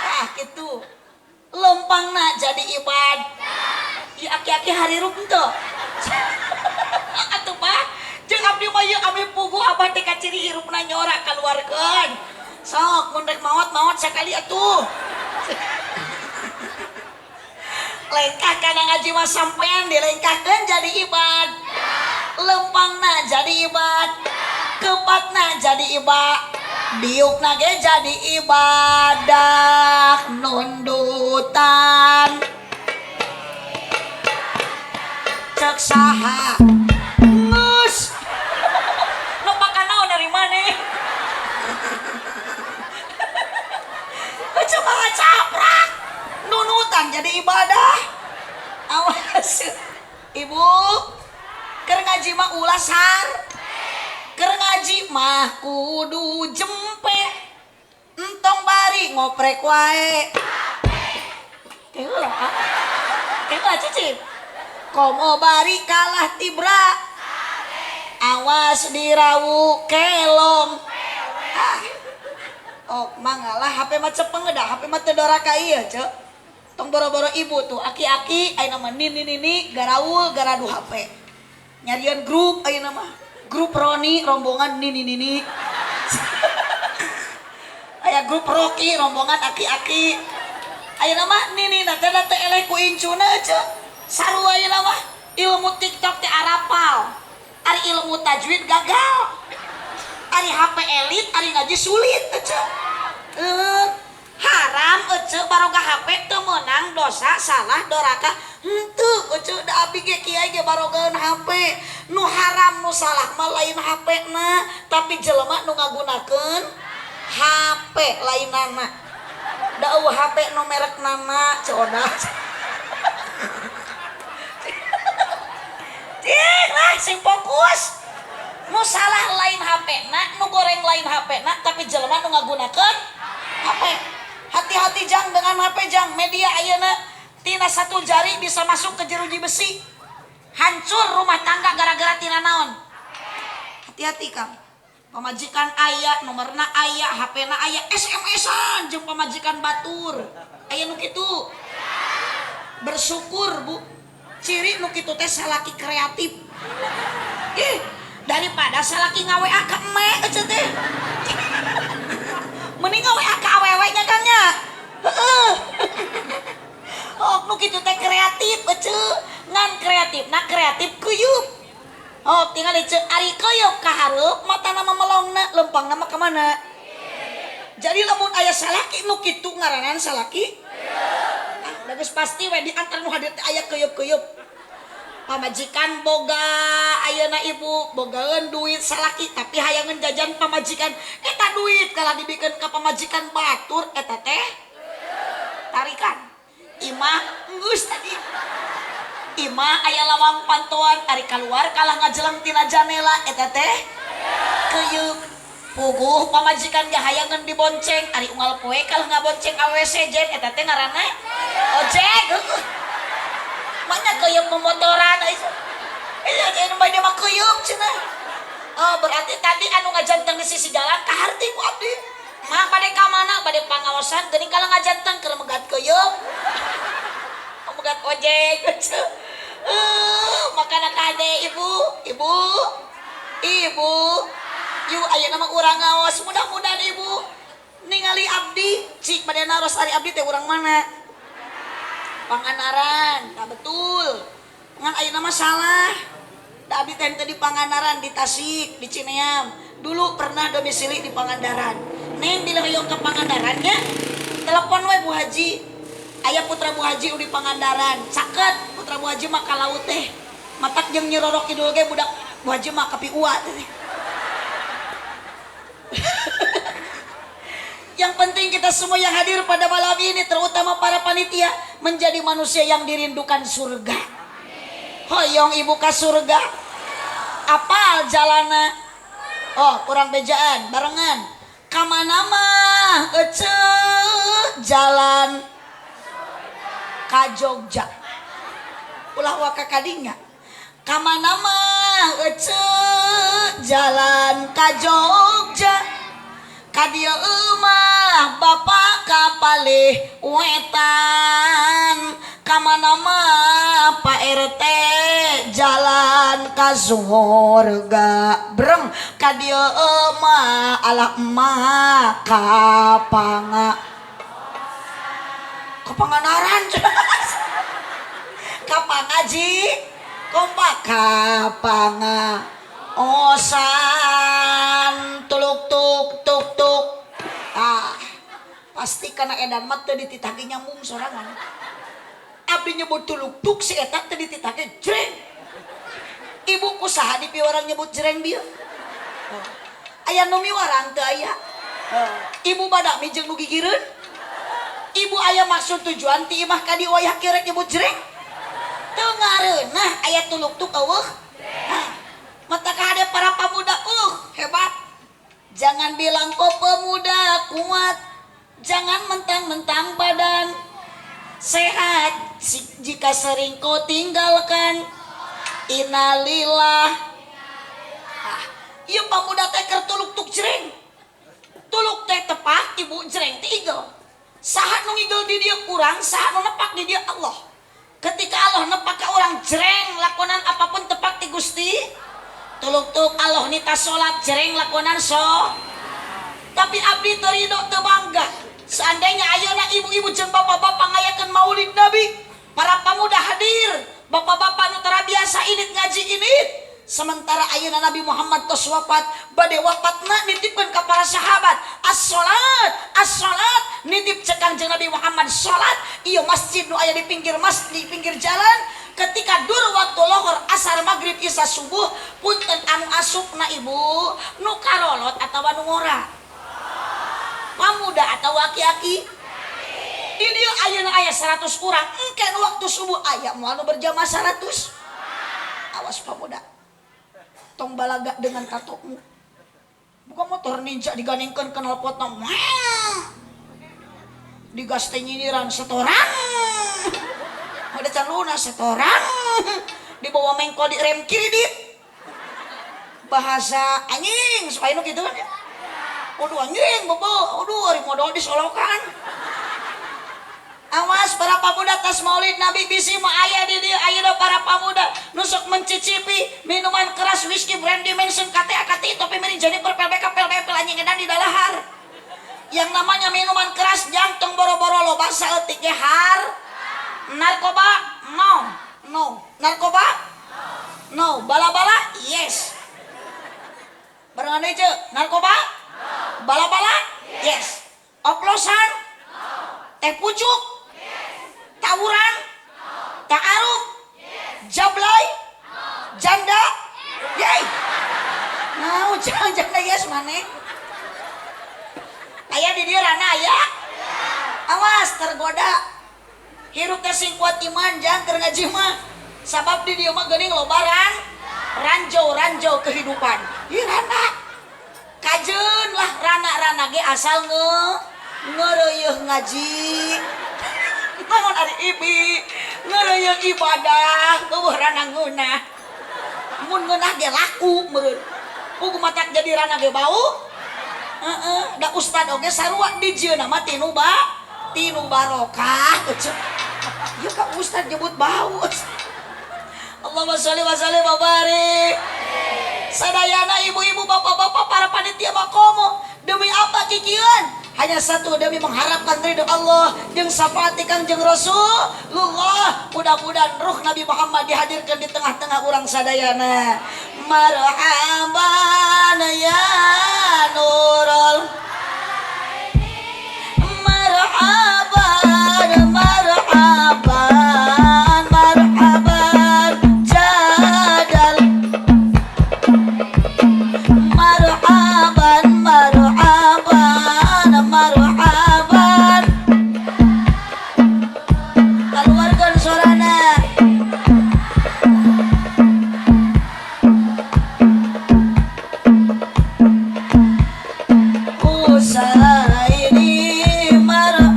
Ah gitu. Lempangna jadi ibad. Ieu aki-aki harirup henteu. Atuh Pak, jeung abdi mah ieu abdi puguh abah teh kaciri hirupna nyora kaluarkeun. Sok mun rek maot-maot sakali atuh. Lengkah kana ngaji mah sampean dilengkahkeun jadi ibad. Lempangna jadi ibad. Kepatna jadi ibad. Diukna ge jadi ibadah nundutan. Cek saha? Geus. Nu pakan naon dari maneh? Coba ngacaprak. Nunutan jadi ibadah. Awas. Ibu, keur ngaji mah ulah sar. Keur ngaji mah kudu jempe. Entong bari ngoprek wae. Keula. Keula cicip. Komo bari kalah tibra. Awas dirawu kelong. Ah. Oh, mangalah HP mah cepeng dah, HP mah teu doraka ieu, Ceu. Tong boro-boro ibu tuh, aki-aki ayeuna mah nini-nini garaul garadu HP. Nyarian grup ayeuna mah. Grup Roni rombongan nini-nini. Aya grup Rocky rombongan aki-aki. Ayeuna mah nini na teh teh eleh ku incuna Ceu. Sarua ayeuna mah ilmu TikTok teh arapal. Ari ilmu tajwid gagal. Ari HP elit, ari ngaji sulit ece. Haram ece baroga HP teu meunang dosa salah doraka henteu ece da abi ge kiai ge barogaeun HP. Nu haram nu salah mah lain HP na, tapi jelema nu ngagunakeun HP lainana. Da eueuh HP nu merek nana coda. Cing lah sing fokus. Nu salah lain HP na, nu goreng lain HP na, tapi jelema nu ngagunakeun HP. Hati-hati jang dengan HP jang, media ayeuna tina satu jari bisa masuk ke jeruji besi. Hancur rumah tangga gara-gara tina naon. Hati-hati Kang. Pamajikan aya, nomorna aya, HP-na aya, SMS-an jeung pamajikan batur. Aya nu kitu. Bersyukur Bu. Ciri nu kitu teh salaki kreatif. Ih, daripada salaki nga-WA ka eme ece teh. Mending nga-WA ka awewe nya kan nya. Heeh. Oh, nu kitu teh kreatif ece. Ngan kreatif, na kreatif kuyup. Oh, tinggal ece ari kuyup ka hareup matana mah melongna, lempangna mah ka mana? Jadi lamun aya salaki nu kitu ngaranan salaki. Ah, udah geus pasti we di antara nu hadir teh aya kuyup-kuyup. Pamajikan boga ayeuna ibu bogaeun duit salaki tapi hayangeun jajan pamajikan eta duit kalah dibikeun ka pamajikan batur eta teh tarikan imah geus tadi imah aya lawang pantoan ari kaluar kalah ngajeleng tina janela eta teh keyeup puguh pamajikan ge hayangeun dibonceng ari unggal poe kalah ngabonceng awewe sejen eta teh ngaranna ojek. Maknya keyeup memotoran iya jadi banyak mah keyeup cenah. Oh berarti tadi anu ngajanteng di sisi jalan kaharti ku abdi mah bade ka mana bade pangaosan geuning kalau ngajanteng keur megat keyeup megat ojek. Makana kade ibu ibu ibu yuk ayeuna mah urang ngaos mudah-mudahan ibu ningali abdi cik bade naros ari abdi teh urang mana Pangandaran, tak betul. Ngan ayeuna mah salah. Da abdi teh di Pangandaran, di Tasik, di Cineam. Dulu pernah domisili di Pangandaran. Neng bila hoyong ke Pangandaran nya, telepon we Bu Haji. Aya putra Bu Haji di Pangandaran. Caket putra Bu Haji mah ka laut teh. Matak jeung Nyi Roro Kidul ge budak Bu Haji mah kapiua teh. Yang penting kita semua yang hadir pada malam ini, terutama para panitia, menjadi manusia yang dirindukan surga. Hoyong ibu ka surga. Apal jalana? Oh, kurang bejaan, barengan. Kamana mah ece jalan ka Jogja. Ulah waka kadinya. Kamana mah ece jalan ka Jogja. Kadieu mah bapak kapalih wetan. Kamana mah Pak RT jalan ka surga. Breng kadieu mah alah emak kapanga Kapanganaran. Kapangaji kompak kapanga osan tuluk tuk tuk tuk. Ah, pasti karena edan mah teu dititah nyambung sorangan. Abdi nyebut tuluk tuk si eta teu dititah jreng. Ibu kusaha di piwarang nyebut jreng bieu? Aya nu miwarang teu aya. Ibu badami jeung nu gigireun. Ibu aya maksud tujuan ti imah ka dieu wayah kirek nyebut jreng. Teu ngareunah aya tuluk tuk eueuh. Mata kahade para pemuda, hebat. Jangan bilang kau pemuda kuat, jangan mentang-mentang badan sehat jika sering kau tinggalkan. Innalillah. Ah, ieu pemuda teh keur tuluk tuk jreng. Tuluk teh tepak, ibu jreng teh igel. Saha nu ngigel di dieu kurang, saha nu nepak di dieu Allah. Ketika Allah nepak ka urang jreng lakonan apapun tepak ti Gusti. Tuluk tuk Allah nita salat jreng lakonan so. Tapi abdi teu ridho teu bangga. Seandainya ayeuna ibu-ibu jeung bapak-bapak ngayakeun maulid Nabi, para pemuda hadir, bapak-bapak nu tara biasa init ngaji init. Sementara ayeuna Nabi Muhammad tos wafat, bade wafatna nitipkeun ka para sahabat, as-salat, as-salat, nitip cek Kangjeng Nabi Muhammad salat, ieu masjid nu aya di pinggir mas di pinggir jalan, ketika dur waktu lohor, asar, maghrib, isya, subuh, punten anu asupna ibu, nu karolot atawa nu ngora? Pamuda atau aki-aki? Di dieu ayeuna aya 100 urang, engke nu waktu subuh aya moal nu berjamaah 100? Awas pamuda. Tong balaga dengan tatomu. Buka motor Ninja digandengkeun knalpotna. Wah. Digas teh nyinyiran setoran. Ada can lunas setoran. Dibawa mengkol di rem kiri dit. Bahasa anjing supaya nu kitu kan ya. Waduh anjing bobo, aduh ari modal disolokan. Awas para pemuda, tas maulid Nabi bisi mah aya di dieu ayeuna para pemuda nu sok mencicipi minuman keras, whisky, brandy, Mansion, KTA, KTI, topi miring, Jennifer, PLBK, PLBP, anjing edan di dalahar. Yang namanya minuman keras jantung boro-boro loba saeutik ge har. Narkoba no, no. Narkoba no. Bala-bala yes. Barengan deui ceu, narkoba? Bala-bala? Yes. Oplosan? Teh pucuk? Tawuran? Ta'aruf? Jablay? Janda? Yey. Nah, jangan janda yes maneh. Aya di dieu rana aya? Awas tergoda. Hirup teh sing kuat iman jang keur ngaji mah. Sabab di dieu mah geuning lobaran ranjau-ranjau kehidupan. Ih rana. Kajeun lah rana-rana ge asal ngeureuyeung ngaji. Naon ari ibi ngeureuyeung ibadah eueuh rana ngeunah. Mun ngeunah ge laku meureun. Puguh matak jadi rana ge bau. Heeh, da ustad oge sarua dijieunna mah tinu ba tinu barokah. Ieu ka ustad nyebut bau. Allahumma sholli wa sallim wa barik. Sadayana ibu-ibu, bapak-bapak, para panitia makomo, demi apa kikieuan? Hanya satu, demi mengharapkan ridho Allah jeung syafaat Kangjeng Rasulullah. Mudah-mudahan ruh Nabi Muhammad dihadirkan di tengah-tengah urang sadayana. Marhaban ya nurul marhaban, marhaban, marhaban jadal, marhaban, marhaban, marhaban. Keluarkan suarana. Husaini marhaban.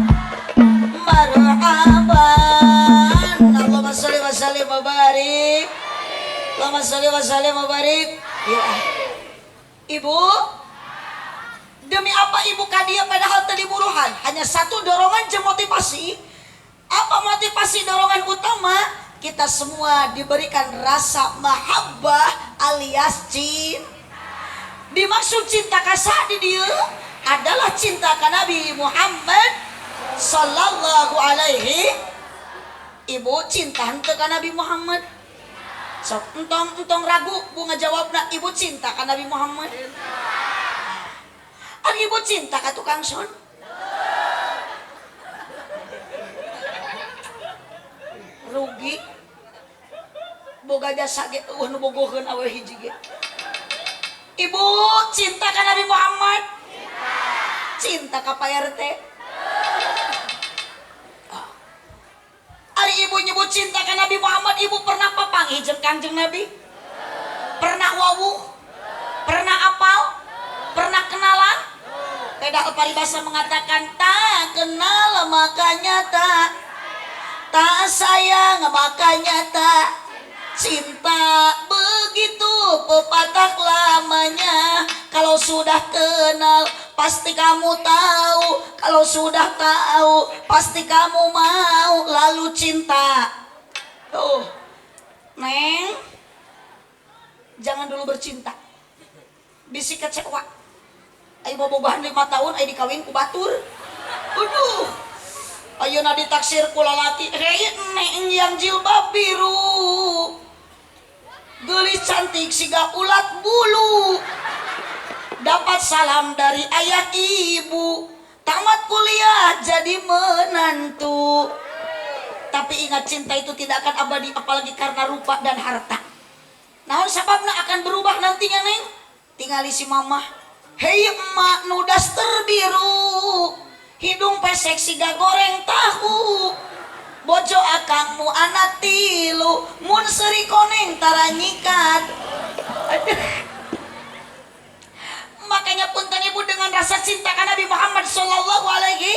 Allahumma sholli wa sallim wa barik. Allahumma sholli wa sallim wa barik. Ya. Ibu, demi apa ibu kadia padahal tadi buruhan? Hanya satu dorongan jeung motivasi. Apa motivasi dorongan utama? Kita semua diberikan rasa mahabbah alias cinta. Dimaksud cinta kasah di dia adalah cinta ka Nabi Muhammad sallallahu alaihi. Ibu cinta henteu ka Nabi Muhammad? Sok entong entong ragu bu ngajawabna, ibu cinta ka Nabi Muhammad? Ari ibu cinta ka tukang son? Rugi. Boga jasa ge eueuh nu bogoheun awewe hiji ge. Ibu cinta ka Nabi Muhammad? Cinta ka Pak RT? Ari ibu nyebut cinta ka Nabi Muhammad, ibu pernah papanggih jeung Kangjeng Nabi? Pernah wawuh? Pernah apal? Pernah kenalan? Padahal paribasa mengatakan tak kenal makanya tak tak sayang makanya tak cinta. Begitu pepatah lamanya. Kalau sudah kenal pasti kamu tahu, kalau sudah tahu pasti kamu mau lalu cinta. Tuh neng, jangan dulu bercinta, bisi kecewa. Ayo bobogohan 5 tahun ayo dikawin ku batur. Aduh, ayeuna ditaksir ku lalaki, hei neng yang jilbab biru. Geulis cantik siga ulat bulu. Dapat salam dari ayah ibu. Tamat kuliah jadi menantu. Tapi ingat, cinta itu tidak akan abadi, apalagi karena rupa dan harta. Naon sababna akan berubah nantinya, Neng? Tingali si mama. Hei emak nu daster biru, hidung pesek siga goreng tahu. Bojo akang nu anak tilu, mun seuri koneng tara nyikat. Aduh. Makanya punten ibu, dengan rasa cinta ka Nabi Muhammad Sallallahu Alaihi,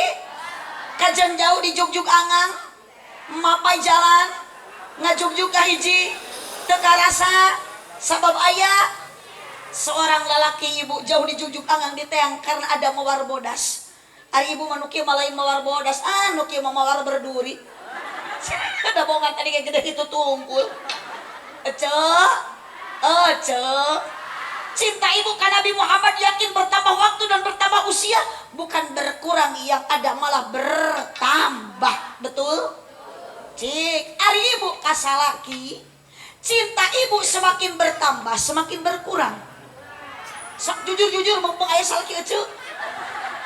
kajen jauh di jugjug angang mapai jalan ngajugjug ka hiji teu karasa sabab aya seorang lelaki, ibu, jauh di jugjug angang diteang karena ada mawar bodas. Ari ibu mah nu kieu mah lain mawar bodas, ah, nu kieu mah mawar berduri. Ada bohongan tadi kayak gede itu tungkul. Ece, ece. Cinta ibu ka Nabi Muhammad yakin bertambah waktu dan bertambah usia, bukan berkurang, yang ada malah bertambah. Betul? Cik, ari ibu ka salaki, cinta ibu semakin bertambah, semakin berkurang. Sok jujur-jujur, mumpung aya salaki ece.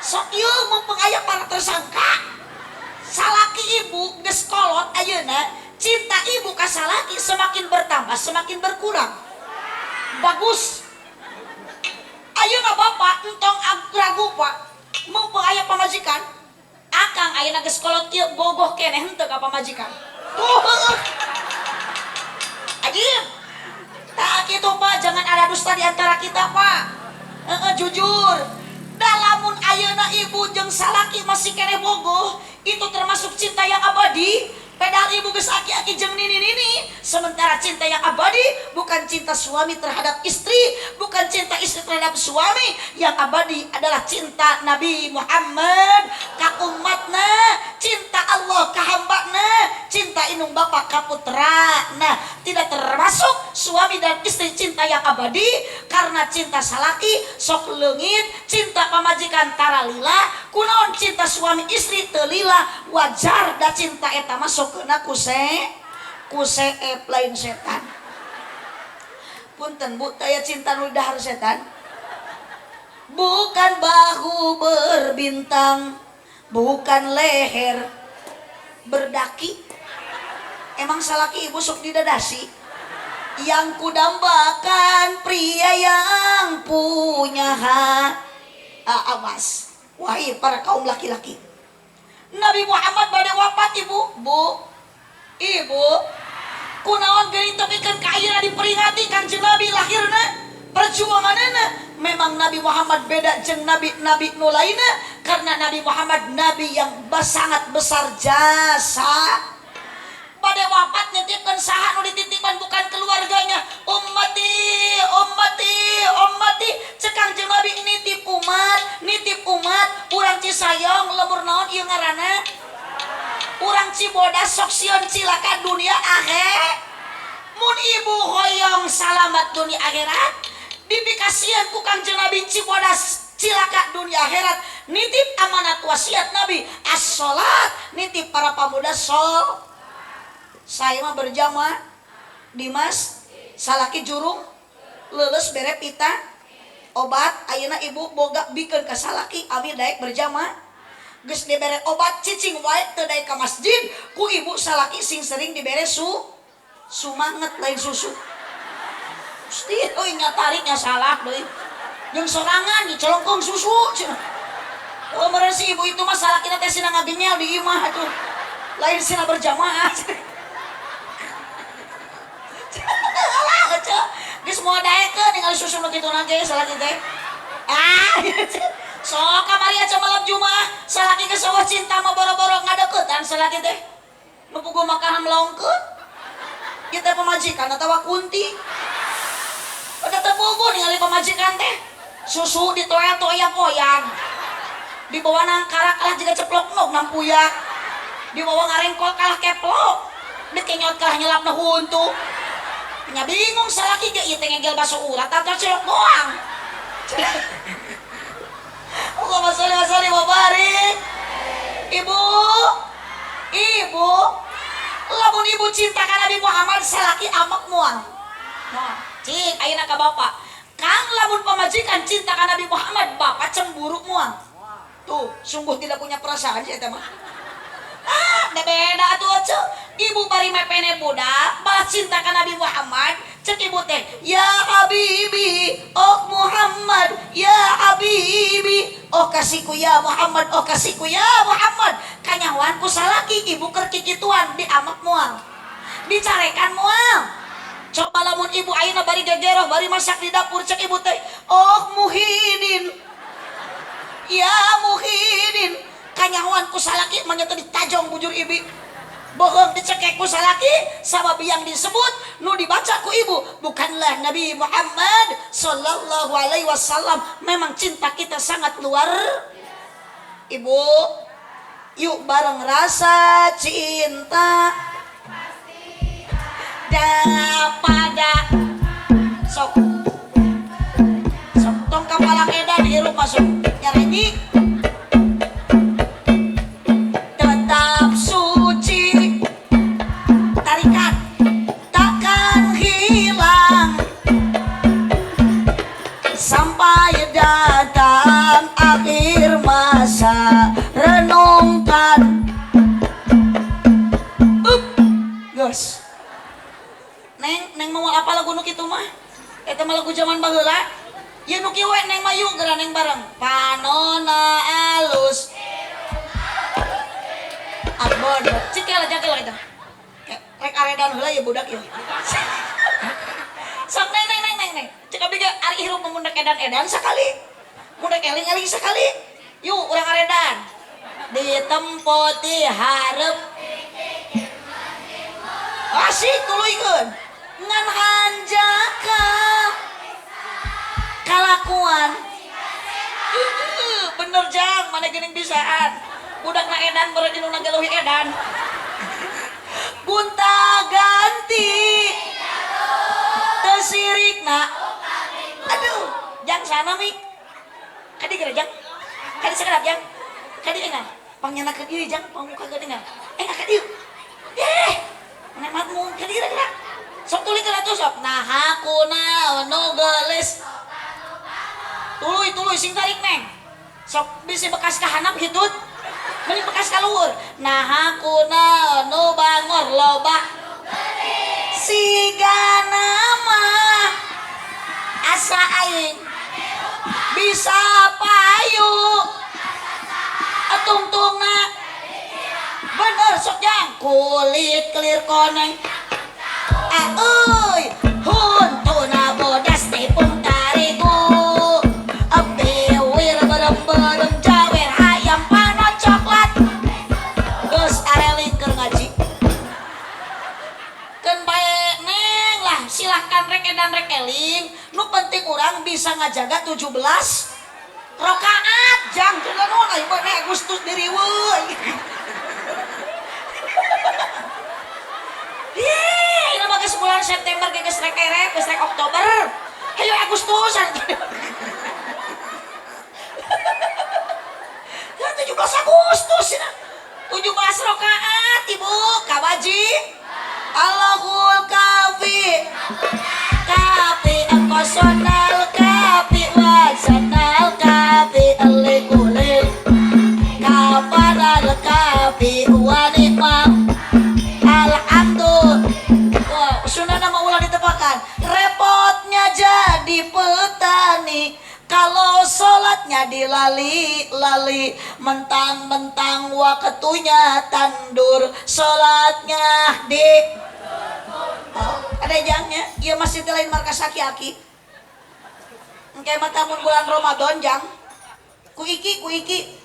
Sok ieu mumpung aya para tersangka. Salaki ibu geus kolot ayeuna, cinta ibu ka salaki semakin bertambah, semakin berkurang. Bagus. Ayeuna bapak entong ragu, Pak. Mumpung aya pamajikan, akang ayeuna geus kolot kieu bogoh keneh henteu ka pamajikan. Tuh heueuh. Ajib. Tak gitu, Pak, jangan ada dusta di antara kita, Pak. Heeh, jujur. Dalamun ayeuna ibu jeung salaki masih keneh bogoh, itu termasuk cinta yang abadi. Padahal ibu geus aki-aki jeung nini-nini. Sementara cinta yang abadi bukan cinta suami terhadap istri, bukan cinta istri terhadap suami. Yang abadi adalah cinta Nabi Muhammad ka umatna, cinta Allah ka hambana, cinta indung bapa ka putra. Nah, tidak termasuk suami dan istri cinta yang abadi karena cinta salaki sok leungit, cinta pamajikan tara lila. Kunaon cinta suami istri teu lila? Wajar da cinta eta mah sok kena ku seep, lain setan. Punten, Bu, taya cinta nu dahar setan. Bukan bahu berbintang, bukan leher berdaki. Emang salaki ibu sok didadasi? Yang kudambakan pria yang punya hak. Ah, awas wahai para kaum laki-laki. Nabi Muhammad pada wafat, ibu, bu, ibu, kunaon geuning tepikeun ka ayeuna diperingati Kanjeng Nabi lahirna, perjuanganna? Memang Nabi Muhammad beda jeung nabi-nabi nu lainna karena Nabi Muhammad nabi yang sangat besar jasa. Pada wafat nitipkan saha nu dititipkan? Bukan keluarganya. Ummati, ummati, ummati, cek Kanjeng Nabi, nitip umat, nitip umat. Urang Cisayong, lembur naon ieu ngaranna, urang Cibodas sok sieun cilaka dunia akhir. Mun ibu hoyong salamat dunia akhirat, dipikasieun ku Kanjeng Nabi Cibodas cilaka dunia akhirat, nitip amanat wasiat Nabi as-salat, nitip para pemuda sol. Saya mah berjamaah di mas salaki jurung leuleus bere pita obat. Ayeuna ibu boga bikeun ka salaki abi daek berjamaah. Geus dibere obat cicing wae teu daek ka masjid. Ku ibu salaki sing sering dibere su sumanget, lain susu. Gusti euy, nya tariknya salah deui jeung sorangan dicolongkeun susu cenah. Oh, meureun si ibu itu mah salakina teh sina ngagenyel di imah atuh, lain sina berjamaah. Alah, ece. Geus moal daekeun ningali susu nu kitu na ge salaki teh. Ah, sok kamari aja malam Jumat, salaki geus eueuh cinta mah, boro-boro ngadeukeutan salaki teh. Nu puguh makanan melongkeun. Kita pamajikan atawa kunti. Udah teu puguh ningali pamajikan teh. Susu ditoel toyang-oyang. Dibawa nangkarak kalah jiga ceplok nog nampuyak. Dibawa ngarengkol kalah keplok. Dikenyot kalah nyelapna huntu. Nya bingung salaki ge, ieu teh ngegel baso urat atau cilok doang. Allahumma sholli wa sallim wa barik. Ibu, ibu, lamun ibu cinta ka Nabi Muhammad, salaki amek moal. Moal. Cik ayeuna ka bapak. Kang lamun pamajikan cinta ka Nabi Muhammad, bapak cemburu moal. Tuh, sungguh tidak punya perasaan sih eta mah. Ah, da beda atuh ece. Ibu bari mepene budak, balas cinta ka Nabi Muhammad, cek ibu teh, ya habibi, oh Muhammad, ya habibi, oh kasihku ya Muhammad, oh kasihku ya Muhammad. Kanyahoan ku salaki ibu keur kikituan diamek moal. Dicarekan moal. Coba lamun ibu ayeuna bari gegeroh, bari masak di dapur, cek ibu teh, oh Muhyiddin, ya Muhyiddin. Kanyahoan ku salaki mah nya teh ditajong bujur ibi. Bohong dicekek ku salaki, sabab yang disebut nu dibaca ku ibu bukanlah Nabi Muhammad sallallahu alaihi wasallam. Memang cinta kita sangat luar. Ibu, yuk bareng rasa cinta pada sok sok tong kapalang edan hirup masuk nyareji tetap suci tarikat takkan hilang sampai datang akhir masa. Renungkan. Up, geus. Neng, neng mau apa lagu nu kitu mah? Eta mah lagu zaman baheula. Ieu nu kieu we neng mayu geura neng bareng. Panona alus. Abon, cik lah jakel eta. Rek aredan heula ya budak ieu. Sok neng neng neng neng neng. Cek abdi ge ari hirup mun rek edan-edan sakali. Mun rek eling-eling sakali. Yuk urang aredan. Di tempo di hareup. Asik tuluykeun. Ngan hanjaka kalakuan. Bener jang, mana geuning bisaan. Budak na edan beureut nu ngageluhi edan. Gunta ganti. Teu sirikna. Aduh, jang sana mi. Kadi geura jang. Kadi sakedap jang. Kadi engal. Pangnyenakeun ieu jang, pangmuka geuning. Engal ka dieu. Eh, nematmu kadi geura geura. Sok tuluy geura tuh sok. Nah aku naon nu geulis. Tuluy tuluy sing tarik neng. Sok bisi bekas kahanap hitut. Mending bekas ka luhur. Nah aku naon nu bangor loba. Siga nama asa aing bisa payu tungtungna bener sok jang kulit kelir koneng euy huntuna bodas tipung tarigu biwir berem-berem jawer ayam panon coklat geus areling keur ngaji keun bae neng lah silahkan rek edan rek eling nu penting urang bisa ngajaga 17 rakaat jang cenah naon aya mah Agustus diriweuh. Ih, ini mah geus bulan September geus rek erek, geus rek Oktober. Hayo Agustus. Ya 17 Agustus cenah. 17 rakaat ibu kawaji. Allahul kafi. Kafi angkosonal kafi wazanal kafi alikulil kafaral kafi wa ni'mal alhamdulillah. Wah, sunana mah ulah ditepakan. Repotnya jadi petani kalau sholatnya dilali-lali, mentang-mentang waktunya tandur, sholatnya di oh, ada jangnya, iya masih lain markas aki-aki. Engke mah tamun bulan Ramadan jang. Ku iki, ku iki.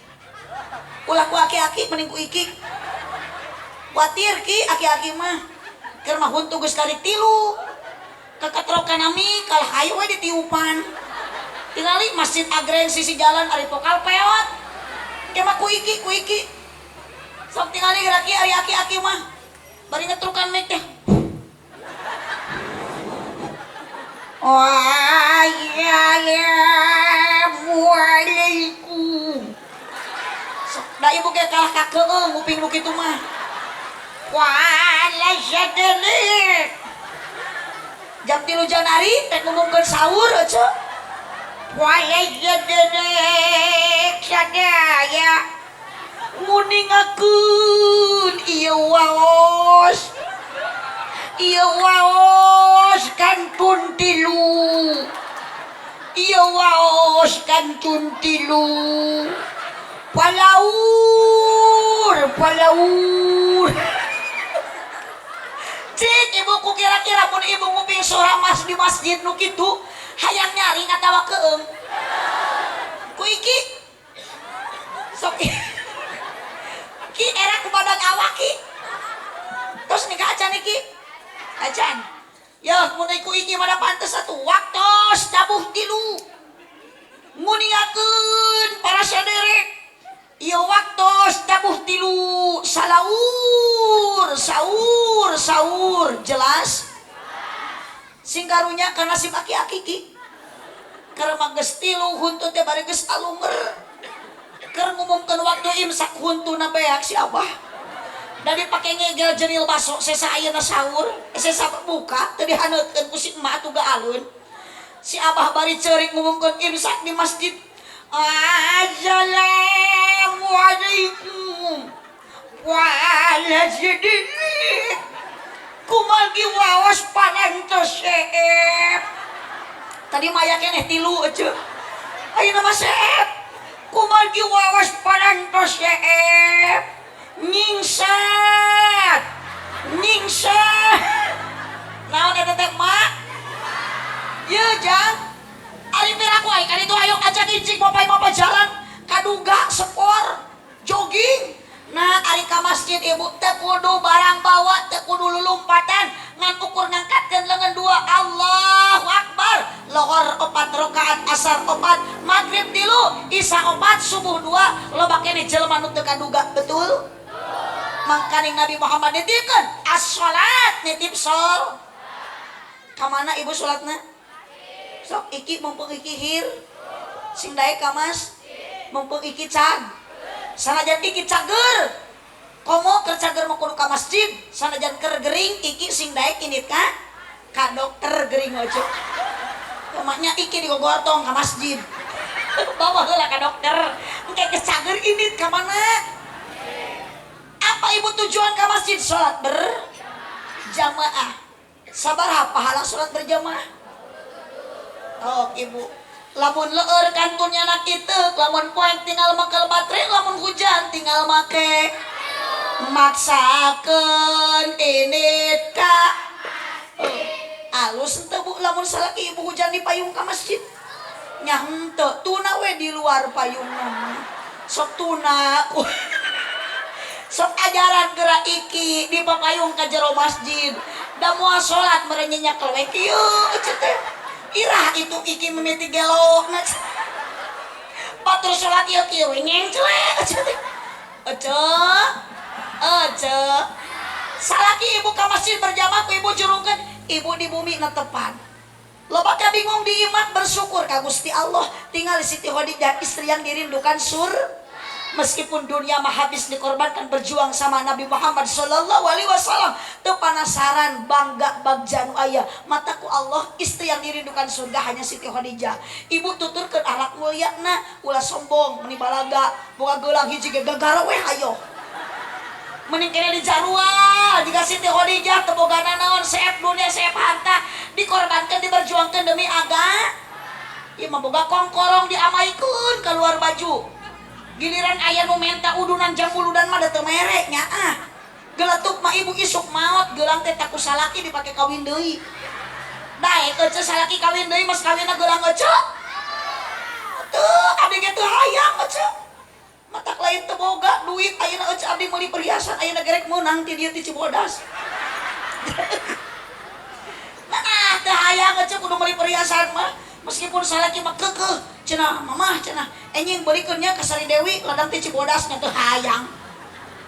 Ulah ku aki-aki mending ku iki. Kuatir ki aki-aki mah. Keur mah huntu geus kali tilu. Kakatrokan ami kalah hayu we ditiupan. Tingali Masjid Agreng sisi jalan ari pokal peot. Engke mah ku iki, ku iki. Sok tingali geraki ari aki-aki mah. Bari ngetrukan mic teh. Waalaikum. Da ibu ge kalah kakeung nguping nu kitu mah. Wala jadalik. Jam 3 Januari rek ngumumkeun sahur ece. Poe dedek sadaya nguningakeun ieu waos. Ieu waos kantun tilu. Ieu waos kantun tilu. Palaur, palaur. Cik ibuku kira-kira mun ibu nguping suara mas di masjid nu kitu hayang nyaring atawa keung. Ku iki. Sok ki era ku badag awak ki. Terus nikah acan iki. Acan. Ya mun ku iki mah pantes atuh waktos tabuh tilu. Nguningakeun para saderek. Ieu waktos tabuh tilu salaur saur saur jelas sing karunya kana nasib aki-aki ki keur mah geus tilu huntu teh bari geus alunger keur ngumumkeun waktu imsak huntuna beak si abah da dipake ngegel jeril baso sesa ayeuna sahur sesa buka teu dihaneutkeun ku si emak atuh alun si abah bari ceurik ngumumkeun imsak di masjid. Assalamualaikum waalaikumsalam kumargi waos parantos seep tadi maya keneh tilu ece ayeuna mah seep kumargi waos parantos seep nyingsat nyingsat naon eta teh mak ye jang ari piraku aing kan itu ayo ajak incing bapak-bapak jalan kaduga spor jogging. Nah ari ka masjid ibu teu kudu barang bawa teu kudu lulumpatan ngan ukur ngangkatkeun leungeun dua Allahu Akbar lohor 4 rakaat asar 4 maghrib 3 isya 4 subuh 2 loba keneh jelema nu teu kaduga betul mangkaning Nabi Muhammad nitipkeun as-salat nitip sol ka mana ibu salatna sok iki mumpung iki hir sing daek ka mas mumpung iki cag sanajan iki cager komo keur cager mah kudu ka masjid sanajan keur gering iki sing daek init ka dokter gering ojo emaknya iki digogortong ka masjid bawa heula ka dokter engke geus cager init ka mana apa ibu tujuan ka masjid salat berjamaah sabaraha pahala salat berjamaah. Oh ibu lamun leur kantunnya anak itu lamun poek tinggal makel baterai lamun hujan tinggal make maksakeun init ka alus henteu bu lamun salaki ibu hujan di payung ka masjid nya henteu tuna we di luar payungna mah sok tuna sok ajaran geura iki di papayung ka jero masjid da moal salat meureun nyenyak we kieu ece teh irah itu iki mimiti gelok batur sholat ieu kieu we nyengcle ece ece salaki ibu ka masjid berjamaah ku ibu jurungkeun ibu di bumi netepan loba ka bingung di imah bersyukur ka Gusti Allah tinggal Siti Khadijah istri yang dirindukan sur meskipun dunia mah habis dikorbankan berjuang sama Nabi Muhammad sallallahu alaihi wasallam teu panasaran bangga bagjanu aya mataku Allah istri yang dirindukan surga hanya Siti Khadijah ibu tuturkeun akhlak mulyana ulah sombong meni balaga boga geulang hiji ge gagara we hayo mending kene di jarua jika Siti Khadijah teu boga nanaon seep dunia seep harta dikorbankan diperjuangkan demi agama ieu mah boga kongkorong diamaikeun keluar baju giliran aya nu menta udunan jam uludan mah da teu mere nya ah geletuk mah ibu isuk maot geulang teh taku salaki dipake kawin deui daek ece salaki kawin deui mas kawinna geulang ece teu abdi ge teu hayang ece matak lain teu boga duit ayeuna ece abdi meuli perhiasan ayeuna gerek meunang ti dieu ti Cibodas nah teu hayang ece kudu meuli perhiasan mah meskipun salaki mah keukeuh cenah mamah cenah enjing beulikeun nya ka Sari Dewi ladang ti Cibodas nya teu hayang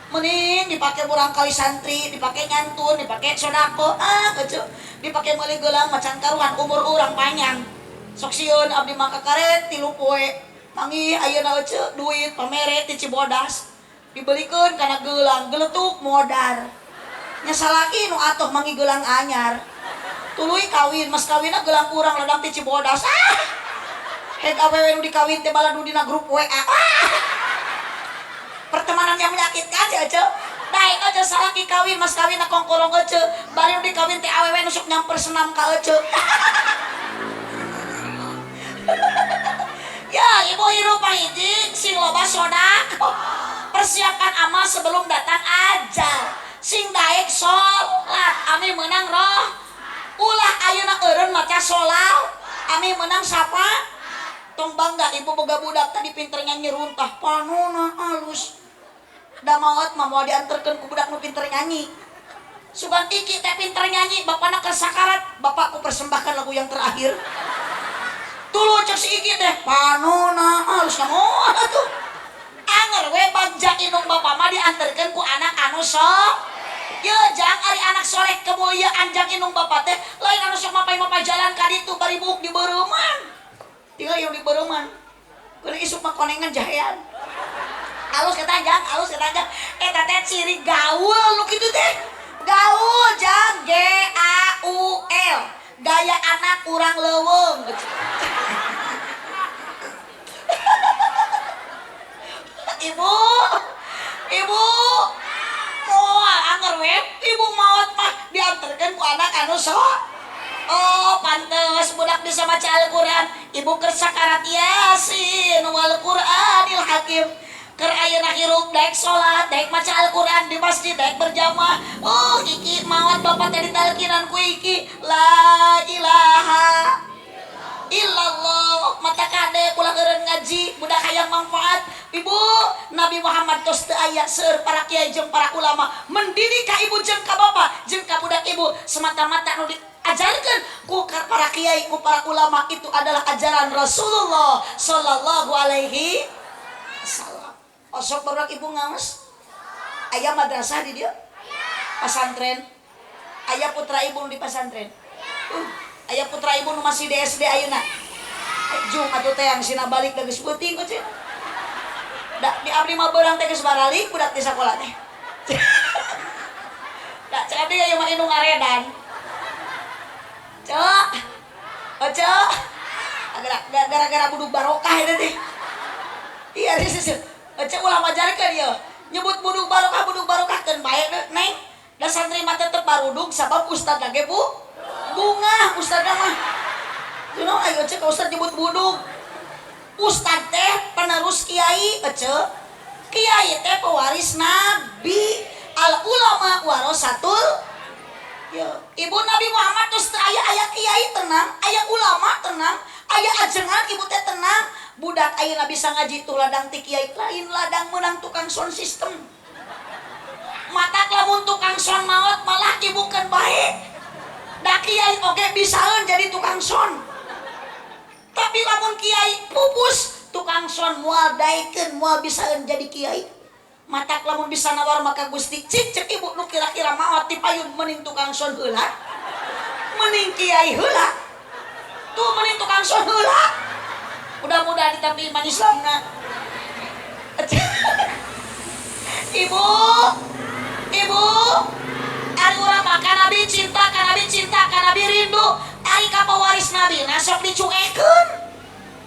mending dipake murang kali santri dipake nyantun dipake sodako ah ece dipake meuli geulang macan karuan umur urang panjang sok sieun abdi mah kakaret 3 poe manggih ayeuna ece duit pamere ti Cibodas dibelikeun kana geulang geletuk modar nya salaki nu atoh manggih geulang anyar Tuluy kawin, mas kawinna gelang urang ladang ti Cibodas. Ah. Heg awewe nu dikawin teh baladu dina grup WA. Ah. Pertemanan yang menyakitkan ya Ece. Daek aja salaki kawin, mas kawinna kongkorong Ece. Bari nu dikawin teh awewe nu sok nyamper senam ka Ece. Ya, ibu hirup hiji sing loba sedekah. Persiapkan amal sebelum datang ajal. Sing daek sholat, ami menang roh. Ulah ayeuna eureun maca sholat, ami menang sapa? Tong bangga ibu boga budak tadi pinter nyanyi runtah, panona alus. Da maot mah moal dianterkeun ku budak nu pinter nyanyi. Sugan iki teh pinter nyanyi, bapana keur sakarat, bapakku persembahkan lagu yang terakhir. Tuluy cek si iki teh panona alus moal atuh. Anger we bagja indung bapa mah dianterkeun ku anak anu sok. Ye jang ari anak soleh kemuliaan jang indung bapa teh lain anu sok mapay-mapay jalan ka ditu bari buuk di beureman. Tinggal yang di beureman. Keun isuk mah konengan jahean. Alus eta jang, alus eta jang. Eta teh ciri gaul nu kitu teh. Gaul jang G A U L. Gaya anak urang leuweung. Ibu, ibu, moal anger we, ibu maot mah diantarkan ku anak anu sok. Oh, pantes budak bisa maca Al-Qur'an. Ibu keur sakarat Yasin wal Qur'anil Hakim. Keur ayeuna hirup daek salat, daek maca Al-Qur'an di masjid, daek berjamaah. Oh, iki maot bapak teh ditalkinan ku iki la ilaha illallah. Mata kade ulah eureun ngaji, budak hayang manfaat. Ibu, Nabi Muhammad tos teu aya seueur para kiai jeung para ulama mendidik ka ibu jeung ka bapak jeung ka budak ibu semata-mata nu diajarkeun ku para kiai ku para ulama itu adalah ajaran Rasulullah sallallahu alaihi wasallam. Osok barudak ibu ngaos? Aya madrasah di dieu? Pasantren. Aya putra ibu nu di pasantren. Aya putra ibu nu masih di SD ayeuna. Jung atuh teh yang sina balik da geus peuting kok cenah. Da di abdi mah beurang teh geus baralik budak di sakola teh. Da cek abdi ieu mah indung aredan. Cek. Oh cek. Gara-gara buduk barokah eta teh. Iya sih. Cek ulah majarkeun ieu. Nyebut buduk barokah keun bae neng. Da santri mah tetep baruduk sabab ustadna ge bu. Bungah ustadna mah. You know, ayo cek ustad nyebut buduk. Ustad teh penerus kiai, ece. Kiai teh pewaris nabi. Al ulama warasatul. Ya, ibu Nabi Muhammad terus aya aya kiai tenang, aya ulama tenang, aya ajengan ibu teh tenang. Budak ayeuna bisa ngaji tuh ladang ti kiai lain ladang menang tukang sound system. Matak lamun tukang sound maot malah ibu keun bae. Da kiai oge bisaeun jadi tukang sound. Tapi lamun kiai pupus tukang sound moal daekeun moal bisaeun jadi kiai. Matak lamun bisa nawar maka Gusti cik cek ibu nu kira-kira maot ti payun mending tukang sound heula. Mending kiai heula. Tuh mending tukang sound heula. Mudah-mudahan ditampi iman Islamna. Ibu, ibu, ari urang mah ka Nabi cinta, ka Nabi cinta, ka Nabi rindu. Ari ka pewaris Nabi na sok dicuekeun.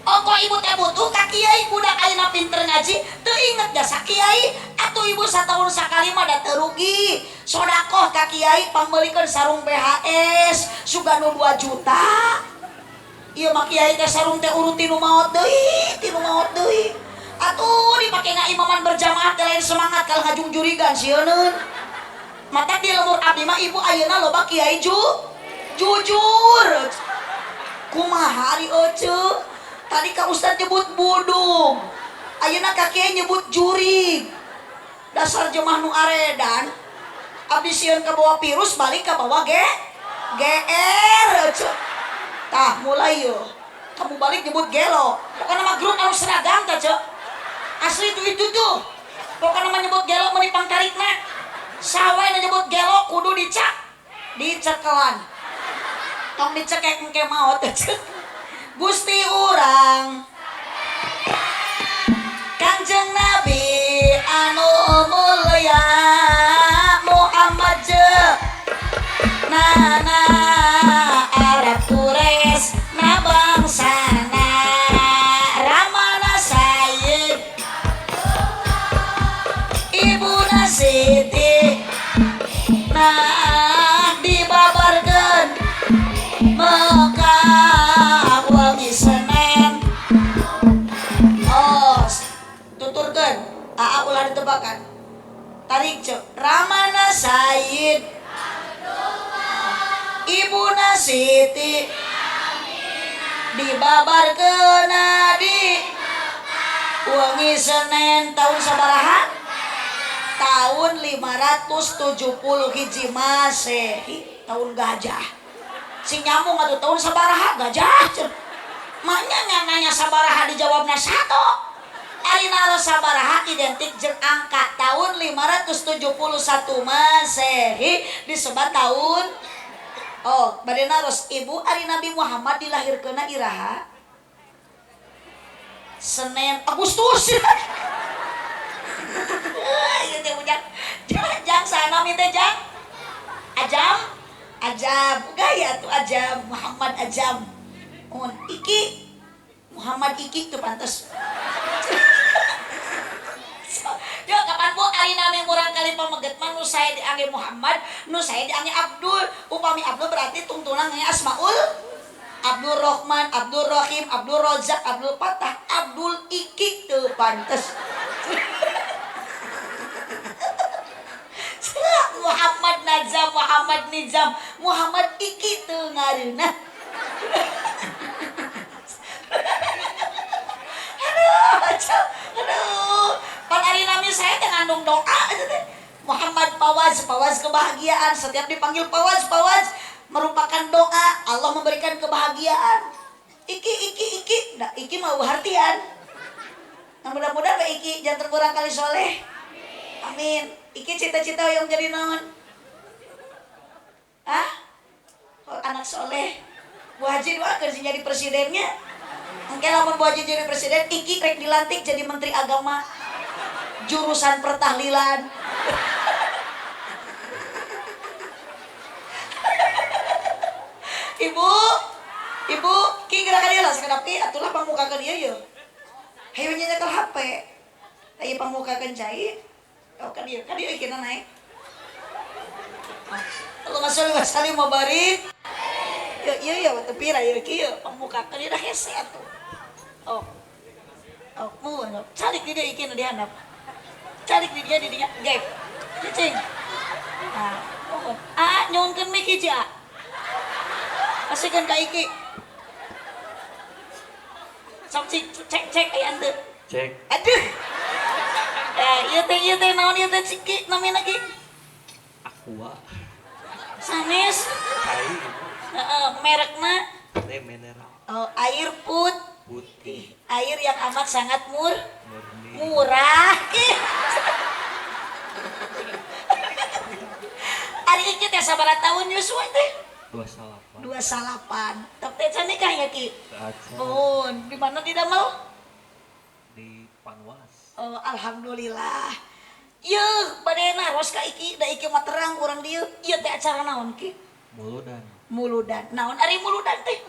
Ongko ibu teh butuh ka kiai, budak ayeuna pinter ngaji, teu inget jasa kiai. Atuh ibu satahun sakali mah da teu rugi. Sodakoh ka kiai pangmeulikeun sarung BHS sugan nu 2 juta. Ieu mah kiai teh sarung teh urut tinu maot deui, tinu maot deui. Atuh dipake ngaimaman berjamaah teh lain semangat kalau ngajungjurigan sieuneun. Mata di lemur abdi mah ibu ayeuna loba kiai jujur. Kumaha ari ece? Tadi ka ustad nyebut budung. Ayeuna ka kiai nyebut jurig. Dasar jemah nu aredan. Abdi sieun kabawa virus balik kabawa GR ece. Tah mulai yo. Kamu balik nyebut gelo. Pokokna mah grup anu seragam tah cek. Asli itu tuh. Pokokna mah nyebut gelo meuni pangtarikna. Sawe nu nyebut gelo kudu dicak. Dicekelan. Tong dicekek engke maot cek. Gusti urang Kanjeng Nabi anu mulya Muhammad je nana Dilahirkeunna di wengi Senin tahun sabaraha? Tahun 570 hiji Masehi, tahun gajah. Sing nyambung atuh tahun sabaraha gajah. Maknya nanya sabaraha dijawabna satu. Ari naros sabaraha identik jeung angka tahun 571 Masehi disebut tahun. Oh, bade naros ibu ari Nabi Muhammad dilahirkeunna iraha? Senin Agustus. Ieu teh ujang. Jang sana mi teh jang. Ajam, Ajam, gaya tuh Ajam, Muhammad Ajam. Mun Iki Muhammad Iki tuh pantes. Yo kapan bu ari nami murang kali pameget mah nu sae diangge Muhammad, nu sae diangge Abdul. Upami Abdul berarti tungtungna nge Asmaul Abdul Rahman, Abdul Rahim, Abdul Razak, Abdul Fatah, Abdul Iki teu pantes. Muhammad Nazam, Muhammad Nizam, Muhammad Iki teu ngareunah. Aduh, aduh. Pan ari nami saya teh ngandung doa eta teh. Muhammad Fawaz, Fawaz kebahagiaan. Setiap dipanggil Fawaz, Fawaz merupakan doa Allah memberikan kebahagiaan. Iki, iki, iki. Nah, iki mau hartian. Nah, mudah-mudahan we iki jangan terkurang kali soleh. Amin. Iki cita-cita yang jadi naon? Hah? Oh, anak soleh. Bu Haji doakeun sih jadi presidennya. Engke lamun Bu Haji jadi presiden, iki rek dilantik jadi menteri agama jurusan pertahlilan. Ibu, ibu, ki gerakan dia lah sekedap ki atulah pamukakeun ieu yeuh. Hayu nyekel HP. Hayu pamukakeun cai. Oh, ka dieu ikina naik. Allahumma sholli wa sallim wa barik. Ieu ieu ya teu pira ieu ki ieu pamukakeun ieu hese atuh. Oh. Oh, mun calik di dia ikina di handap. Calik di dia di dinya gep. Cicing. Nah, oh. Ah, nyuhunkeun mic hiji ah. Kasihkeun ka Iki. Sok cik cek cek aya henteu. Cek. Aduh. Ieu teh naon ieu teh Ciki namina ki? Aqua. Sanes. Cai. Heeh, merekna Teh mineral. Oh, air putih. Air yang amat sangat murni. Murah. Ari Iki teh sabaraha tahun yuswa teh? 28. 28. Tapi teh can nikah ya Ki? Acan. Mohon, di mana di damel? Di Panwas. Oh, alhamdulillah. Yeuh, bade naros ka Iki, da Iki mah terang urang dieu. Ieu teh acara naon Ki? Muludan. Muludan. Naon ari muludan teh?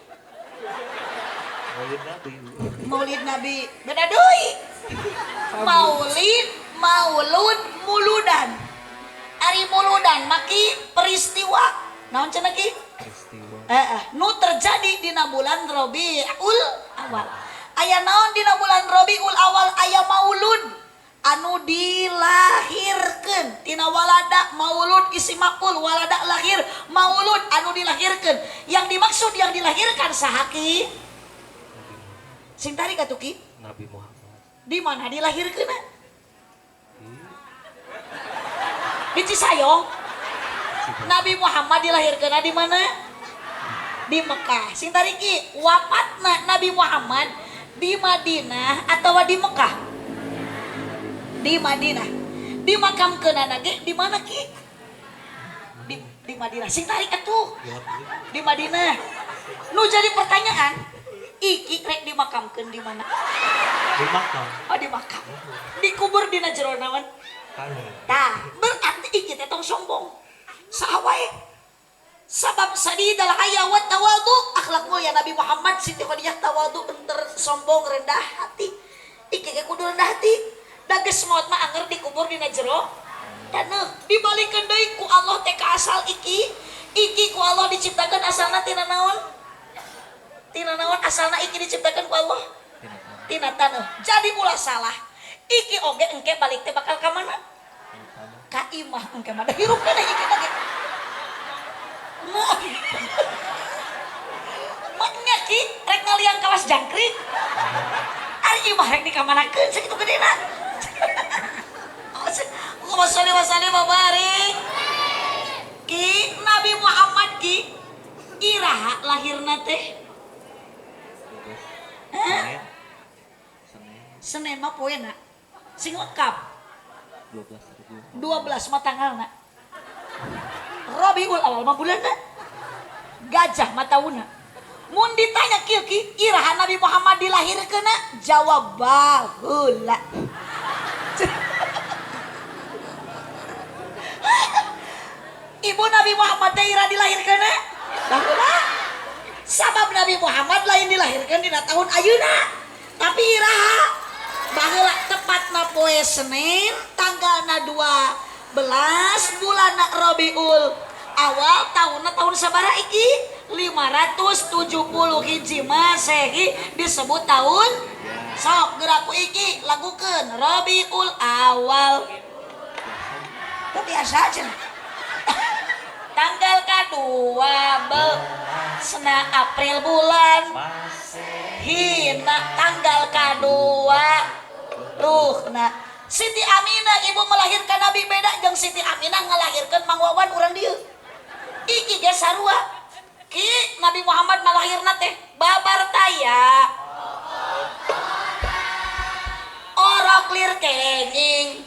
Maulid Nabi. Maulid Nabi. Beda deui. Maulid, maulud, muludan. Ari muludan maki peristiwa. Naon cenah Ki? Peristiwa. Nu terjadi dina bulan Rabiul Awal. Aya naon dina bulan Rabiul Awal aya maulud anu dilahirkeun tina walada maulud isi maf'ul walada lahir maulud anu dilahirkeun. Yang dimaksud yang dilahirkan saha Ki? Sing tarik atuh Ki? Nabi Muhammad. Di mana dilahirkeunna? Di Cisayong. Nabi Muhammad dilahirkeunna di mana? Di Mekah. Sing tarik Ki, wafatna Nabi Muhammad di Madinah atau di Mekah? Di Madinah. Dimakamkeunana ge di mana Ki? Di Madinah. Sing tarik atuh. Di Madinah. Nu jadi pertanyaan, Iki rek dimakamkeun di mana? Di makam. Oh, di makam. Dikubur dina jero naon? Tah, berarti Iki teh tong sombong. Saha wae. Sabab sadidal haya wa tawadu, akhlak mulia Nabi Muhammad Siti Khadijah tawadu enter sombong rendah hati. Iki ge kudu rendah hati. Da geus maot mah anger dikubur dina jero taneuh. Dibalikeun deui ku Allah teh ka asal Iki. Iki ku Allah diciptakeun asalna tina naon? Tina naon asalna Iki diciptakeun ku Allah? Tina taneuh. Jadi ulah salah. Iki oge engke balik teh bakal ka mana? Ka imah engke mah. Hirup keneh Iki mah ge. Maknya Ki Rek ngaliang kawas jangkrik. Ari imah rek dikamanakeun sakitu gedena. Allahumma sholli wa sallim wa barik. Ki Nabi Muhammad ki iraha lahirna teh? Senin. Senin. Senin mah poena. Sing lengkap. 12 12 mah tanggalna. Rabiul Awal mah bulanna. Gajah mah taunna. Mun ditanya kieu ki iraha Nabi Muhammad dilahirkeunna? Jawab baheula. Ibu Nabi Muhammad teh ira dilahirkeunna? Baheula. Sabab Nabi Muhammad lain dilahirkeun dina tahun ayeuna, tapi iraha baheula tepatna poe Senin tanggalna 12 bulan Rabiul Awal tahunna tahun sabaraha iki? 570 hiji Masehi disebut tahun. Sok geura ku iki lagukeun Rabiul Awal. Teu biasa cenah. Tanggal kadua sena April bulan hina tanggal kadua luhna. Siti Aminah ibu melahirkan Nabi beda jeung Siti Aminah ngalahirkeun Mang Wawan urang dieu. Iki ge sarua. Ki Nabi Muhammad malahirna teh babar taya. Orok lir kenging,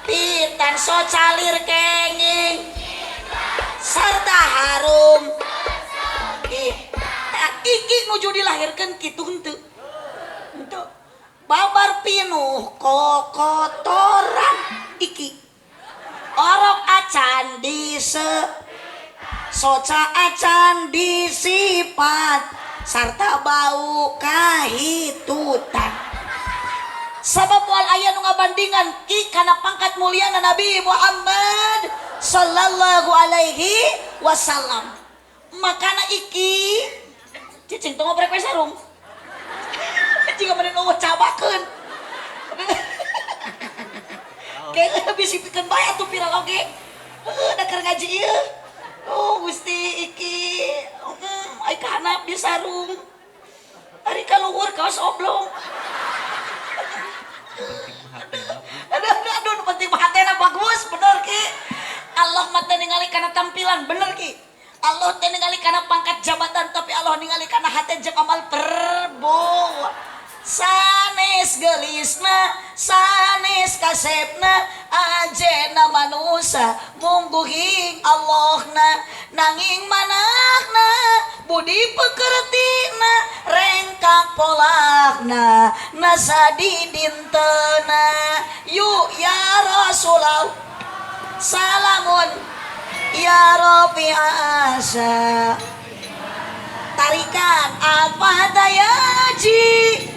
pitan socalir kenging, serta harum. Iki nuju dilahirkan kitu henteu. Henteu. Babar pinuh kokotoran iki. Orok acan dise soca acan disipat sarta bau kahitutan. Sabab moal aya nu ngabandingan ki kana pangkat mulyana Nabi Muhammad sallallahu alaihi wasallam. Makana iki cicing tong ngoprek we sarung. Jika mending eueuh cabakeun. Kayaknya bisi pikeun bae atuh viral oge. Heuh da keur ngaji ieu. Oh Gusti iki, ai kahanap di sarung. Ari kaluhur kaos oblong. Aduh aduh aduh nu penting mah hatena bagus bener ki. Allah mah teu ningali kana tampilan bener ki. Allah teu ningali kana pangkat jabatan tapi Allah ningali kana hate jeung amal perbuatan. Sanes gelisna, sanes kasepna, ajena manusa mungguhing Allahna, nanging manahna budi pekertina rengkak polakna nasa didintena. Yuk ya Rasulullah salamun ya Rabbi asa tarikan apa dayaji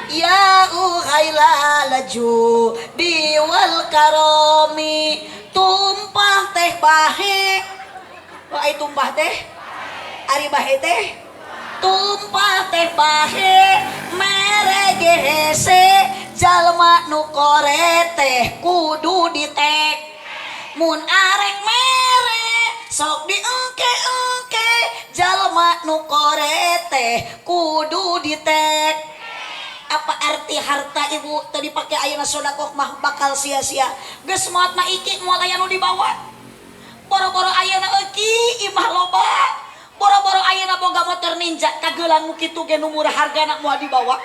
ya uhaila laju diwal karomi tumpah teh bahe. Ai tumpah teh ari bahe teh tumpah teh bahe mere gehese jalma nu kore teh kudu ditek mun arek mere sok diengke-engke jalma nu kore teh kudu ditek. Apa arti harta ibu tadi pakai ayeuna sedekah mah bakal sia-sia. Geus maot mah iki moal aya nu dibawa. Boro-boro ayeuna euki imah loba. Boro-boro ayeuna boga motor Ninja kagelang nu kitu ge nu murah hargana moal dibawa.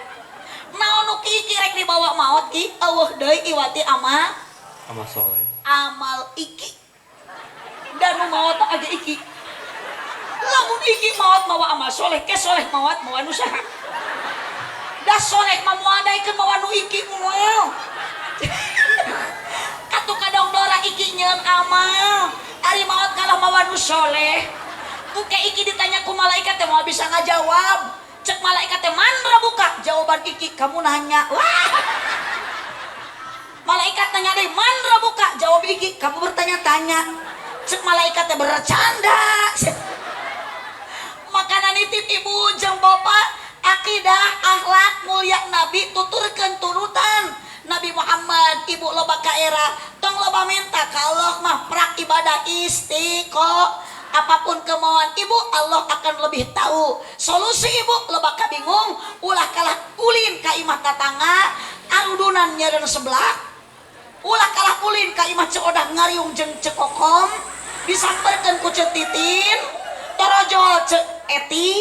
Naon nu ki iki rek dibawa maot ki eueuh deui iwati amal amal soleh. Amal iki. Dan nu maot age iki. Lamun iki maot mawa amal soleh, ke soleh maot mawa nu saha? Dah soleh mah moal daekeun mawa nu iki moal. Katuh kadang dora iki nyeun amal. Ari maot kalah mawa nu soleh. Engke iki ditanya ku malaikat teh moal bisa ngajawab. Cek malaikat teh man rabuka? Jawaban iki kamu nanya. Wah. Malaikat nanya deui man rabuka? Jawab iki kamu bertanya-tanya. Cek malaikat teh bercanda. Makanan nitip ibu jeung bapak akidah akhlak mulia Nabi tuturkeun turutan Nabi Muhammad. Ibu loba ka era tong loba minta ka Allah mah prak ibadah istiqomah. Apapun kemauan ibu, Allah akan lebih tahu. Solusi ibu lebak bingung, ulah kalah ulin ka imah tatangga, arudunan nyeren sebelah. Ulah kalah ulin ka imah Ceu Odah ngariung jeung Ceu Kokom, disamperkeun ku Ceu Titin, torojol Ceu Eti,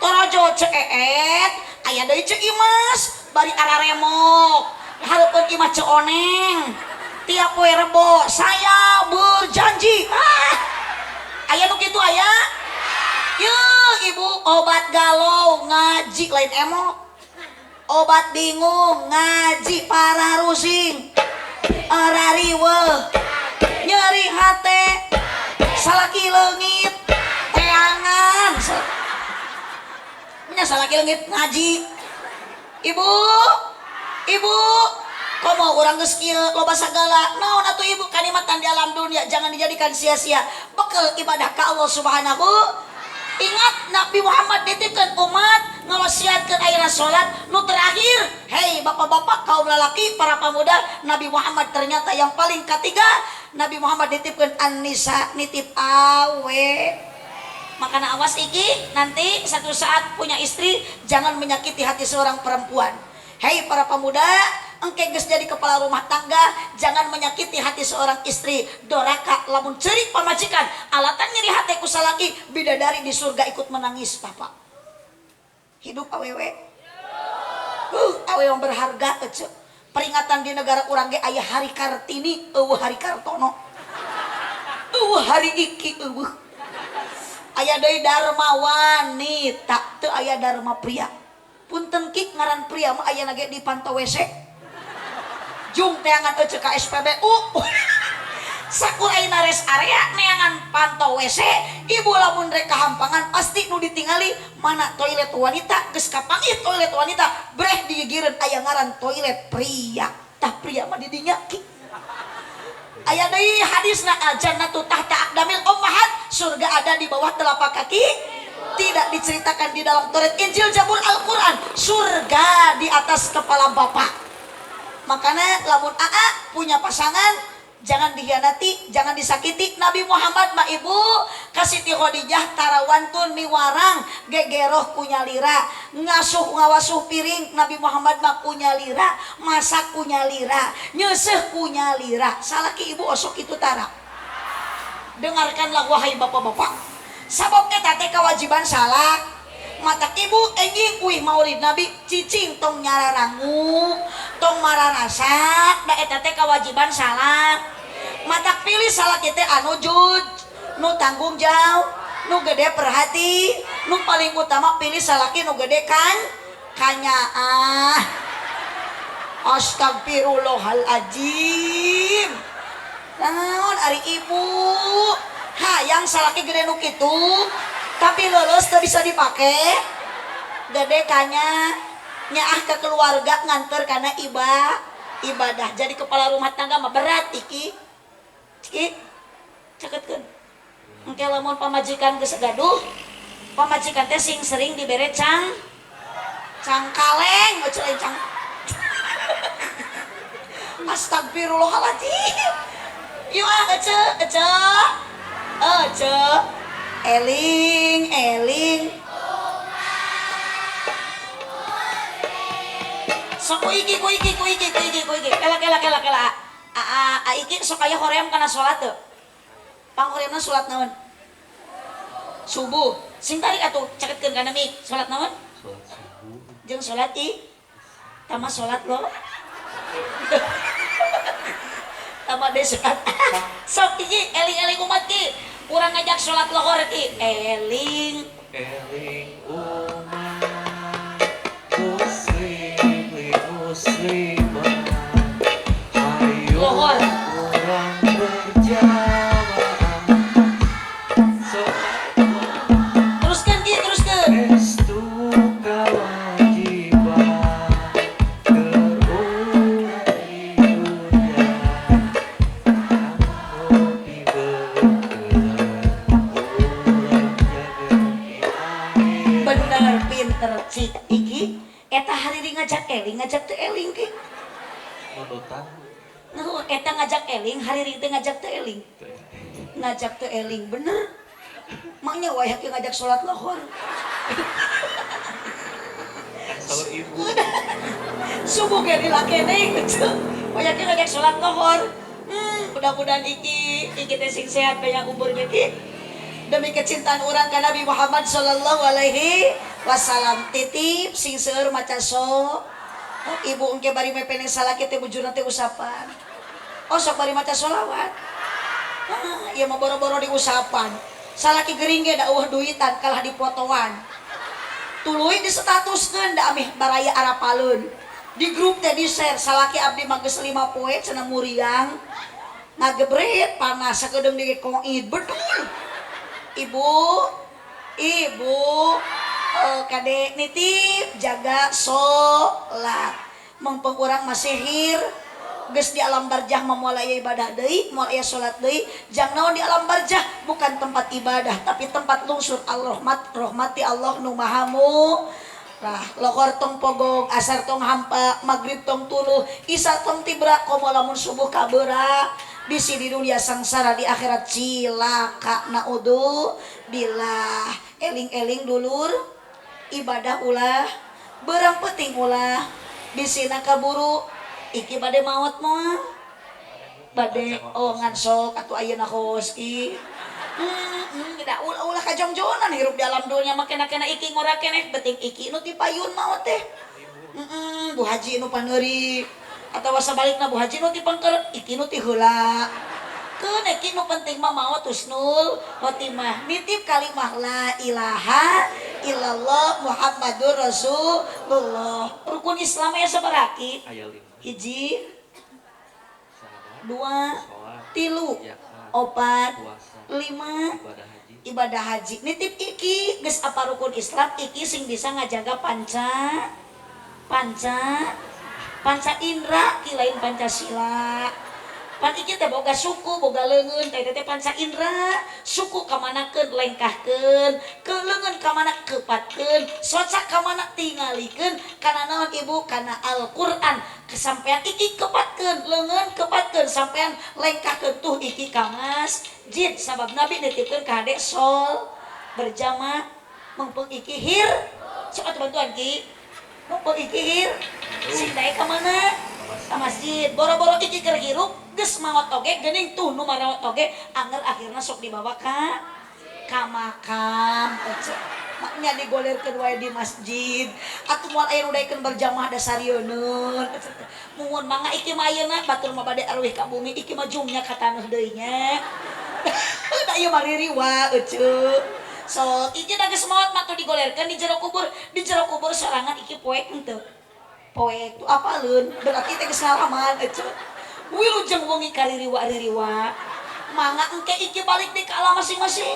torojol Ceu Eet, aya deui Ceu Imas, bari araremok, hareupeun imah Ceu Oneng. Tiap poe Rebo saya berjanji. Ah, aya nu kitu aya? Yeuh ibu, obat galau ngaji lain emok. Obat bingung ngaji pararusing. Arariweuh nyeri hate salaki leungit teangan. Nya salaki leungit ngaji. Ibu, ibu, komo urang geus kieu loba sagala. Naon atuh ibu kanikmatan di alam dunia jangan dijadikan sia-sia. Bekel ibadah ka Allah Subhanahu. Ingat Nabi Muhammad nitipkeun umat ngawasiatkeun ayeuna salat nu terakhir. Hei bapak-bapak kaum lalaki para pemuda, Nabi Muhammad ternyata yang paling ketiga Nabi Muhammad nitipkeun An-Nisa, nitip awe. Makanya awas iki nanti satu saat punya istri jangan menyakiti hati seorang perempuan. Hei para pemuda, engke geus jadi kepala rumah tangga jangan menyakiti hati seorang istri. Doraka lamun ceurik pamajikan alatan nyeri hati ku salaki, bidadari di surga ikut menangis bapak. Hidup awewe. Awewe yang berharga ece. Peringatan di negara urang ge aya hari Kartini, eueuh hari Kartono. Eueuh hari iki eueuh. Aya deui Dharma wanita, teu aya Dharma pria. Punten kik ngaran pria mah aya ge di pantau WC. Jung teangan ece ka SPBU. Sakur ayeuna rest area neangan pantau WC, ibu lamun rek kahampangan pasti nu ditingali mana toilet wanita, geus kapanggih toilet wanita, breh digigireun aya ngaran toilet pria. Tah pria mah di dinya ki. Aya deui hadisna al-jannatu tahta aqdamil ummahat, surga ada di bawah telapak kaki. Tidak diceritakan di dalam Taurat, Injil, Zabur, Al-Quran. Surga di atas kepala bapak. Makanya lamun aa punya pasangan jangan dihianati, jangan disakiti. Nabi Muhammad mah ibu ka Siti Khadijah tarawantun miwarang gegeroh kunyalira, ngasuh ngawasuh piring Nabi Muhammad mah kunyalira, masak kunyalira, nyeuseuh kunyalira. Salaki ibu osok itu tara. Dengarkanlah wahai bapak-bapak. Sabab eta teh kewajiban salah. Mata ibu enjing uih maulid Nabi cicing tong nyararangu, tong mararasak, da eta teh kewajiban salah. Mata pilih salah kita anu juj, nu tanggung jawab, nu gede perhati, nu paling utama pilih salaki nu gede kan kanyaah. Astagfirullahaladzim. Naon ari ibu? Hayang salaki gede nu kitu, tapi lulus teu bisa dipake. Gede kanya nyaah ke keluarga nganter karena ibadah. Jadi kepala rumah tangga mah berat iki. Ciki, ceketkeun. Engke lamun pamajikan geus gaduh, pamajikan teh sing sering dibere cangkaleng, eueuh lain cang. Astagfirullahaladzim. Yuk ah, ece, ece. Ece. Eling, eling. Sok ku iki, ku iki, ku iki, ku iki, ku iki. Kela, kela, kela, kela. A, a, a iki sok aya hoream kana salat teu? Pang horeamna salat naon? Subuh. Sing tarik atuh caketkeun kana mik. Salat naon? Salat subuh. Jeung salat i. Tama salat lo. Tama deui salat. Sok iki eling-eling umat ki. Urang ngajak salat lohor ki. Eling. Eling umat muslim muslimat, ayo Lohor. Urang berjamaah salat Teruskan ki, teruskan. Estu kewajiban terulang di dunia, kopi berkelan urang jaga di akhirat. Bener pinter cik iki eta hari ngajak eling ngajak teu eling ki. Menutan. Nuh, eta ngajak eling hari teh ngajak teu eling. Ngajak teu eling bener. Maknya wayah ki ngajak sholat lohor. Sahur ibu. Subuh ge dilakene gitu. Wayah ki ngajak sholat lohor. Mudah-mudahan iki iki teh sing sehat banyak umurnya ki. Demi kecintaan orang ka Nabi Muhammad sallallahu alaihi wasallam titip sing seueur maca so. Oh, ibu engke bari mepene salaki teh bujurna teh usapan. Oh sok bari maca sholawat. Ah, ieu mah boro-boro diusapan. Salaki gering ge da eueuh duitan kalah dipotoan. Tuluy disetatuskeun da ameh baraya arapaleun. Di grup teh di-share salaki abdi mah geus 5 poe cenah muriang. Ngagebret panas sakedeung di koid bedul. Ibu, ibu, kade nitip jaga sholat. Mengpeng urang masih hir, geus di alam barjah mah moal aya ibadah deui, moal aya sholat deui. Jang naon di alam barjah bukan tempat ibadah, tapi tempat lungsur Allah rahmati Allah nu maha murah. Lohor tong pogong, asar tong hampa, maghrib tong tuluh, isya tong tibra, komo lamun subuh kabeura. Bisi di dunia sangsara, di akhirat cilaka, naudzu billah. Eling-eling dulur, ibadah ulah, berang penting ulah, bisina kaburu, iki bade maot moal, bade oh ngansok atuh ayeuna kos ki. Da ulah-ulah kajongjonan hirup di alam dunia mah kena-kena iki ngora keneh penting iki nu ti payun maot teh. Bu Haji nu paneuri atawa sabalikna Bu Haji nu ti pengker iki nu ti heula. Keun iki nu penting mah maot husnul khotimah. Nitip kalimah la ilaha illallah Muhammadur Rasulullah. Rukun Islam aya sabaraha ki? Aya 5. Hiji, Sahadat, 2, sholat, 3, zakat, 4, puasa, 5, ibadah haji. Ibadah haji. Nitip iki geus apa rukun Islam iki sing bisa ngajaga panca panca panca indra ki lain Pancasila. Pan iki teh boga suku, boga leungeun, teh teh panca indra, suku kamanakeun lengkahkeun, ke leungeun kamana kepatkeun, socak kamana tingalikeun, kana naon ibu? Kana Al-Qur'an. Kesampean iki kepatkeun, leungeun kepatkeun, sampean lengkahkeun tuh iki ka masjid sabab Nabi nitipkeun ka hade sol berjamaah mengpeng iki hir. Sok atuh bantuan ki. Mengpeng iki hir. Sing daek ka mana? Ka masjid. Boro-boro iki keur hirup geus maot oge geuning tuh nu marawat oge anger akhirna sok dibawa ka makam. Maknya digolerkeun wae di masjid. Atuh moal aya nu daekeun berjamaah dasarieun. Muhun mangga iki mah ayeuna batur mah bade arwih ka bumi iki mah jumnya ka taneuh deui nya. Da ieu mah ririwa euceu. So iki da geus maot mah tuh digolerkeun di jero kubur, di jero kubur sorangan iki poek henteu. Poek tuh apaleun berarti teh geus ngalaman euceu. Wilujeng wengi kaririwa-ririwa. Mangga engke iki balik di ka alam masing-masing.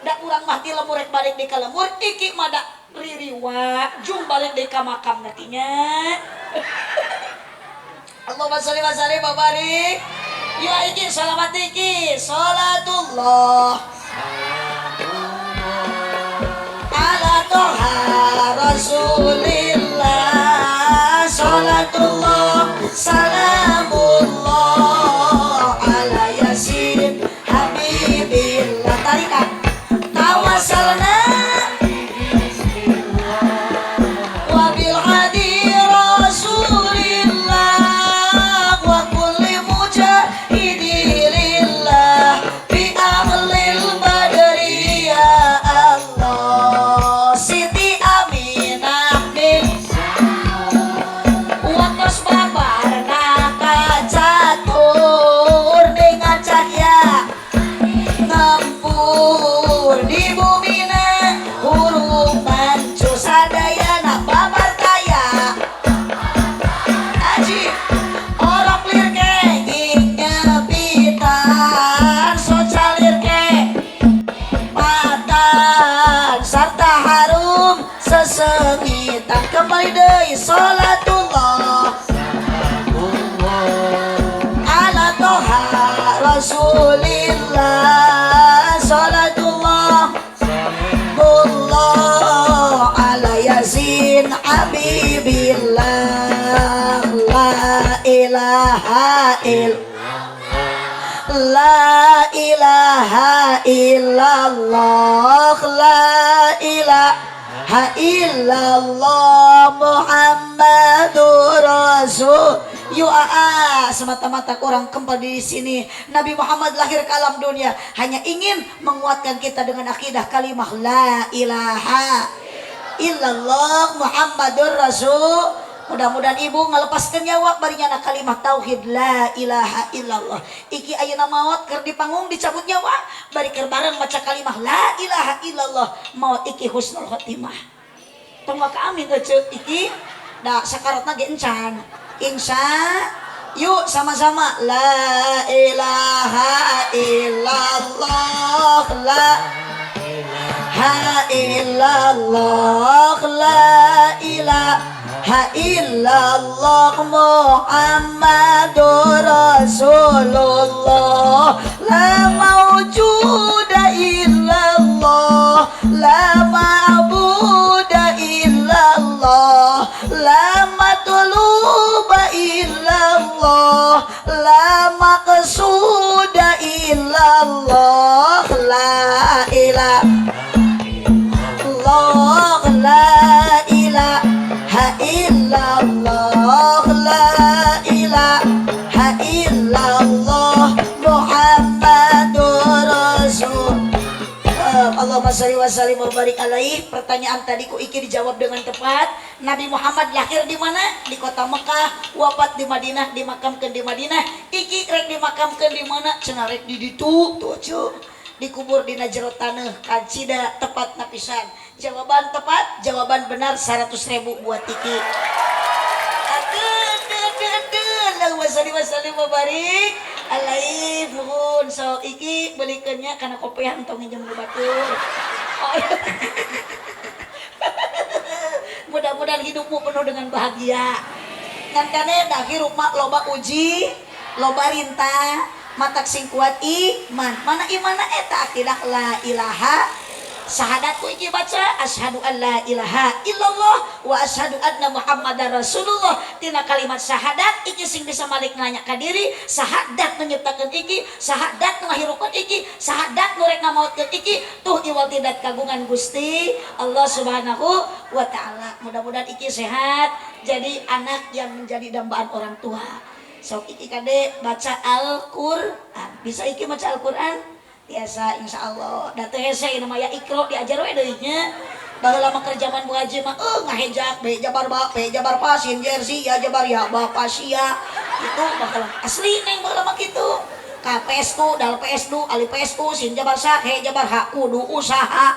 Da urang mah ti lemur rek balik di ka lemur, iki mah da ririwa jung balik di ka makam nantinya. Allahumma sholli wa sallim wa barik. Ya iki sholawat iki, sholatullah ala toha rasulillah, sholatullah salamullah ala yasin habibillah. Tarikan tawasalna wabil hadi rasulillah wa kulli mujahidi lillah bi ahlil badri ya Allah. Siti Aminah bin Watos babarna kacatur dengan cahya ngempur di bumina huruf mancu sadayana babar kaya aji orok lir kenging nyepitan socalir ke patan sarta harum sesengitan. Kembali deui sholatullah ala toha rasulillah, sholatullah Allah ala yasin habibillah, la ilaha illallah, la La ilaha illallah, la ilaha illallah Muhammadur Rasul. Yuk aa, semata-mata kurang kempal di sini. Nabi Muhammad lahir ke alam dunia hanya ingin menguatkan kita dengan akidah kalimah la ilaha illallah Muhammadur Rasul. Mudah-mudahan ibu ngalepaskeun nyawa bari nyana kalimah tauhid la ilaha illallah. Iki ayeuna maot keur di panggung dicabut nyawa bari keur bareng maca kalimah la ilaha illallah, maot iki husnul khotimah. Tong waka amin ece iki da sakaratna ge encan. Insya yuk sama-sama la ilaha illallah, la ilaha illallah, la ilaha illallah Muhammadur Rasulullah. La maujuda illallah, la ma'buda illallah, la matluba illallah, la maqsuda illallah, la ilaha illallah, la ilaha illallah, la ilaha illallah Muhammadur Rasul. Allahumma sholli wa sallim wa barik alaihi. Pertanyaan tadi ku Iki dijawab dengan tepat. Nabi Muhammad lahir di mana? Di kota Mekah, wafat di Madinah, dimakamkan di Madinah. Iki rek dimakamkan di mana? Cenah rek di ditu tuh cu. Dikubur di jero taneuh kacida tepat napisan. Jawaban tepat, jawaban benar 100.000 buat Iki. Aduh, aduh, aduh, aduh. Allahumma sholli wa sallim wa barik alaihi. Nuhun. So Iki belikeunnya kana kopiah entong nginjem nu batur. Oh. Mudah-mudahan hidupmu penuh dengan bahagia. Ngan kane dah hirup mah loba uji, loba rintah, matak sing kuat iman. Mana imana eta akidah la ilaha syahadat ku iki baca asyhadu an la ilaha illallah wa asyhadu anna muhammadar rasulullah. Tina kalimat syahadat iki sing bisa malik nanya ka diri, syahadat nu nyiptakeun iki, syahadat nu ngahirukeun iki, syahadat nu rek ngamautkeun iki, tuh iwal tidak kagungan Gusti Allah Subhanahu wa taala. Mudah-mudahan iki sehat jadi anak yang menjadi dambaan orang tua. Sok iki kade baca Al-Qur'an. Bisa iki baca Al-Qur'an? Biasa insyaallah. Da teu hese ieu mah ya Iqra diajar we deui nya. Baheula mah keur zaman Bu Haji mah ngahejak be jabar ba be jabar pa sin jer si ya jabar ya ba pa sia. Itu baheula asli neng baheula mah kitu. Ka PS tu dal PS du alif PS u sin jabar sa he jabar ha kudu usaha.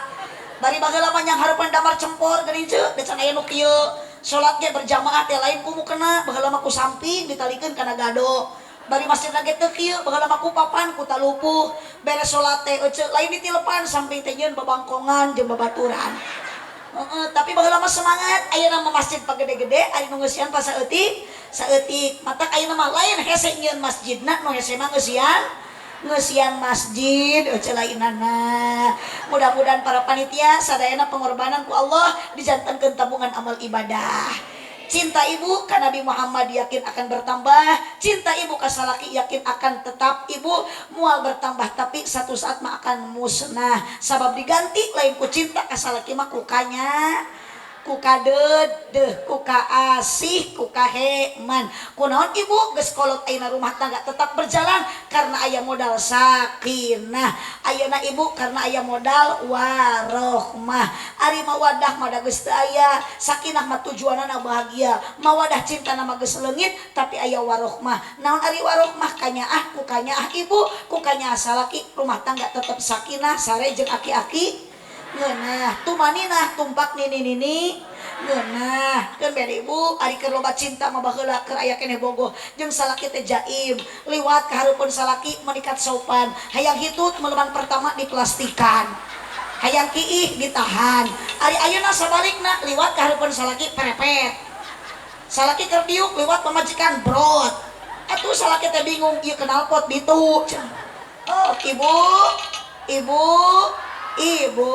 Bari baheula mah nyang hareupan damar cempor geuning ceu da can aya nu kieu. Salat ge berjamaah teh lain ku mukena baheula mah ku samping ditalikeun kana gado. Bari masjid lagi teu kieu baheula mah ku papan ku talupuh beres salat teh ece lain ditilepan samping teh nyeun babangkongan jeung babaturan. Heeh, tapi baheula mah semangat ayeuna mah masjid pagede-gede ari nu ngeusian pa saeutik saeutik matak ayeuna mah lain hese nyieun masjidna nu hese mah ngeusian ngeusian masjid ece lainana. Mudah-mudahan para panitia sadayana pengorbanan ku Allah dijantankeun tabungan amal ibadah. Cinta ibu ka Nabi Muhammad yakin akan bertambah, cinta ibu ka salaki yakin akan tetap ibu mual bertambah, tapi satu saat mah akan musnah. Sabab diganti lain ku cinta ka salaki mah ku kanya, ku kadedeh, ku kaasih, ku kaheman. Kunaon ibu geus kolot ayeuna rumah tangga tetap berjalan karena aya modal sakinah. Ayeuna ibu karena aya modal warohmah. Ari mawadah mah da geus teu aya, sakinah mah tujuanana bahagia. Mawadah cinta mah geus leungit tapi aya warohmah. Naon ari warohmah kanyaah ku kanyaah ibu, ku kanyaah salaki, rumah tangga tetep sakinah sare jeung aki-aki ngeunah tumaninah tumpak nini nini ngeunah. Keun beda ibu ari keur loba cinta mah baheula keur aya keneh bogoh jeung salaki teh jaim liwat ka hareupeun salaki menikat sopan, hayang hitut meleman pertama diplastikan, hayang kiih ditahan. Ari ayeuna sabalikna liwat ka hareupeun salaki perepet, salaki keur diuk liwat pamajikan brot atuh salaki teh bingung ieu knalpot ditu. Oh ibu, ibu, ibu,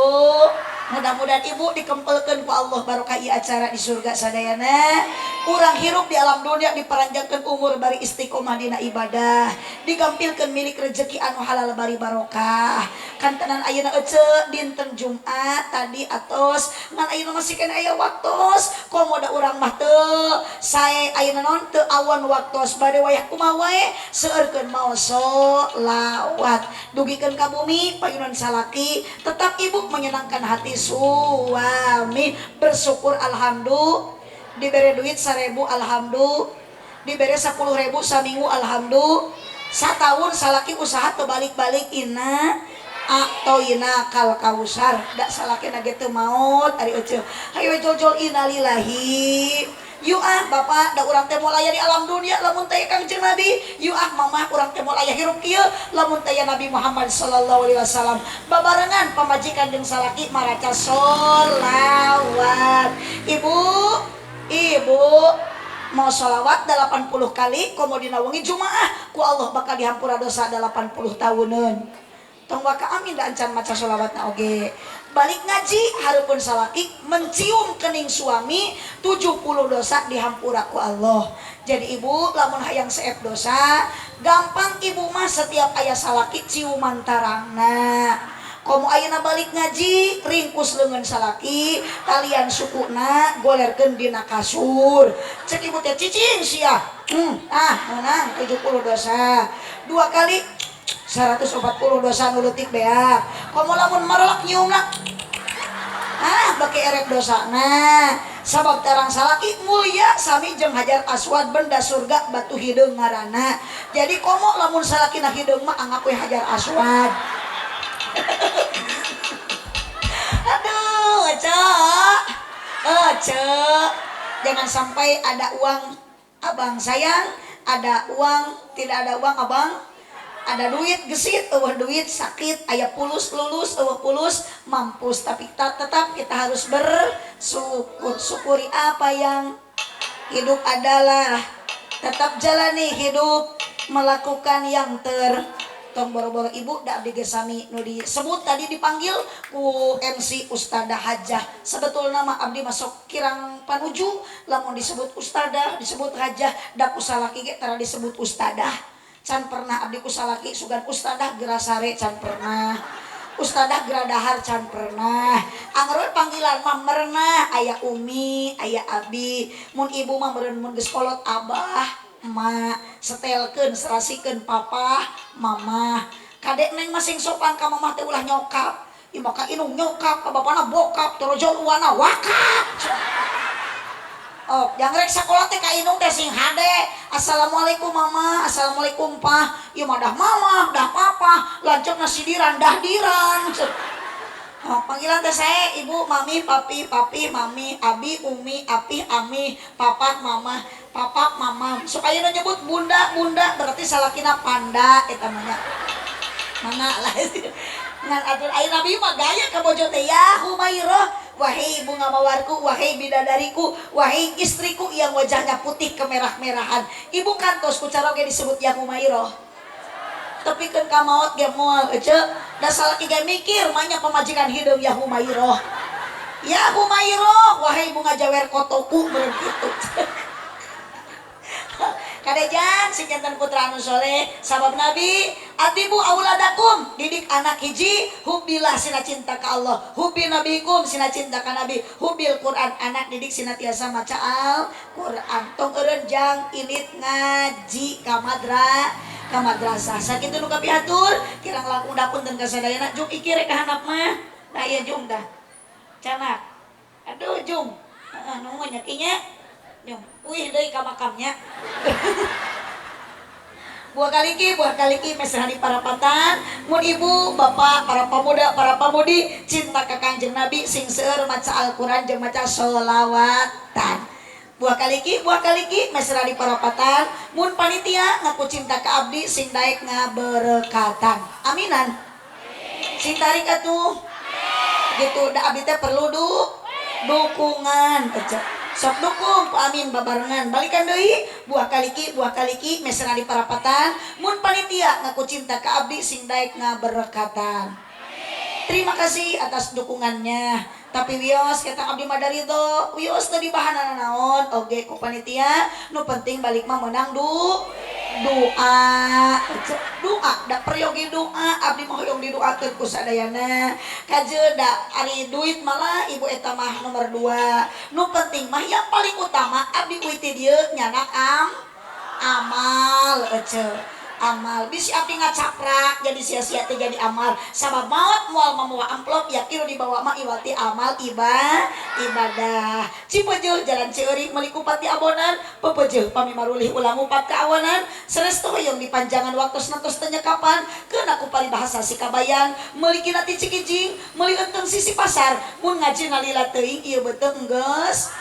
mudah-mudahan ibu dikempelkeun ku Allah barokah ieu acara di surga sadayana. Urang hirup di alam dunia diparanjangkeun umur bari istiqomah dina ibadah, digampilkeun milik rezeki anu halal bari barokah. Kantenan ayeuna ece dinten Jumat tadi atos ngan ayeuna masih keneh aya waktos, komo da urang mah teu sae ayeuna naon teu awon waktos bade wayah kumaha wae seueurkeun maos sholawat dugikeun ka bumi payunan salaki, tetap ibu menyenangkan hati suami, bersyukur alhamdulillah. Dibere duit 1000 alhamdulillah, dibere 10.000 saminggu alhamdulillah, satahun salaki usaha teu balik-balik inna atoina kal kausar da salaki na ge teu maot ari eceu hayo jol-jol innalillahi. Yu ah bapak da urang teh moal aya di alam dunia lamun teh Kangjeng Nabi, yu ah mamah urang teh moal aya hirup kieu lamun teh Nabi Muhammad sallallahu alaihi wasallam. Babarengan pamajikan jeung salaki maraca sholawat. Ibu ibu mau sholawat 80 kali komo dina wengi Jumaah ku Allah bakal dihampura dosa 80 tahunan. Tong waka amin da ancan maca sholawatna oge. Balik ngaji hareupeun salaki mencium kening suami 70 dosa dihampura ku Allah. Jadi ibu lamun hayang seep dosa gampang ibu mah setiap aya salaki ciuman tarangna. Komo ayeuna balik ngaji ringkus leungeun salaki talian sukuna golerkeun dina kasur. Cek ibu teh cicing sia. Ah menang 70 dosa. 2 kali 140 dosa nu leutik beak. Komo lamun marelak nyiumna ah baki erek dosana. Sabab terang salaki mulia sami jeung Hajar Aswad benda surga batu hideung ngaranna. Jadi komo lamun salakina hideung mah anggap we Hajar Aswad. Aduh, Cek. Cek. Jangan sampai ada uang abang sayang, ada uang tidak ada uang abang, ada duit gesit, eueuh duit sakit, aya pulus lulus, eueuh pulus mampus. Tapi tetap kita harus bersyukur. Syukuri apa yang hidup adalah tetap jalani hidup, melakukan yang ter tong boro-boro ibu da abdi ge sami nu disebut tadi dipanggil ku MC Ustadzah Hajah. Sebetulna mah abdi masuk kirang panuju lamun disebut ustadzah, disebut hajah, da ku salaki ge tara disebut ustadzah. Can pernah abdi ku salaki sugan ustadzah gerasare can pernah. Ustadzah geradahar can pernah. Angger we panggilan mah merenah aya umi, aya abi. Mun ibu mah meureun mun geus kolot abah, emak, setelkeun serasikeun papa, mama. Kadek neng mah sing sopan ka mamah teh ulah nyokap. Ieu mah ka indung nyokap, ka bapana bokap, torojol uana wakap. Oh, yang rek sakola teh ka indung teh sing hade. Assalamualaikum mama, assalamualaikum pa. Ieu mah dah mama, dah papa, lanceukna sidiran dah diran. Oh, panggilan teh saya ibu, mami, papi, papi, mami, abi, umi, api, ami, papa, mama, papa, mama. Supaya nu nyebut bunda, bunda berarti salakina panda eta mah nya. Mangga lah. Ngan atur aya nabi mah gaya ka bojo teh ya Humairah, wahai bunga mawarku, wahai bidadariku, wahai istriku yang wajahnya putih kemerah-merahan. Ibu kantos ku caroge disebut ya Humairah. Tepikeun ka maot ge moal ece, da salaki ge mikir manya pamajikan hideung ya Humairah. Ya Humairah, wahai bunga jawer kotoku meureun kitu. Kadejan sing janten putra anu soleh sabab Nabi atibu auladakum didik anak hiji hubillah sina cinta ka Allah, hubi nabikum sina cinta ka Nabi, hubil Quran anak didik sina tiasa maca Al Quran. Tong eureun jang init ngaji ka ka madrasah. Sakitu nu kapihatur kirang langkung dapunten ka sadayana. Jung iki rek ka handap mah. Nah ieu jung dah. Canak. Aduh jung. Heeh nuhun nya ki nya. Jung, uih deui ka makamnya. Buah kaliki mesra di parapatan. Mun ibu, bapak, para pemuda, para pemudi cinta ka Kangjeng Nabi sing seueur maca Al-Qur'an jeung maca sholawatan. Buah kaliki mesra di parapatan. Mun panitia ngaku cinta ka abdi sing daek ngaberekatan. Aminan. Sing tarik atuh. Gitu da abdi teh perlu dukungan. Sok dukung ku amin babarengan. Balikan deui buah kaliki mesra di parapatan. Mun panitia ngaku cinta ka abdi sing daek ngaberekatan. Terima kasih atas dukungannya. Tapi wios kita abdi mah ridho, wios teu dibahanana naon oge ku panitia, nu penting balik mah meunang doa. Doa da peryogi doa, abdi mah hoyong didoakeun ku sadayana. Kajeun da ari duit malah ibu eta mah nomor 2. Nu penting mah yang paling utama abdi uih ti dieu nyanak amal ece. Amal bisi abdi ngacaprak jadi sia-sia teh jadi amal. Sabab maot moal mamawa amplop yakin dibawa mah iwati amal ibadah. Cipeujeuh jalan Ceurik meuli kupat di abonan, pepeujeuh pami marulih ulah ngupat ka awanan. Sanes teh hoyong dipanjangan waktosna tos teu nyekapan, keuna ku paribahasa si kabayan, meuli kina ti Cikijing, meuli euteng sisi pasar, mun ngaji nalila teuing ieu beuteung geus.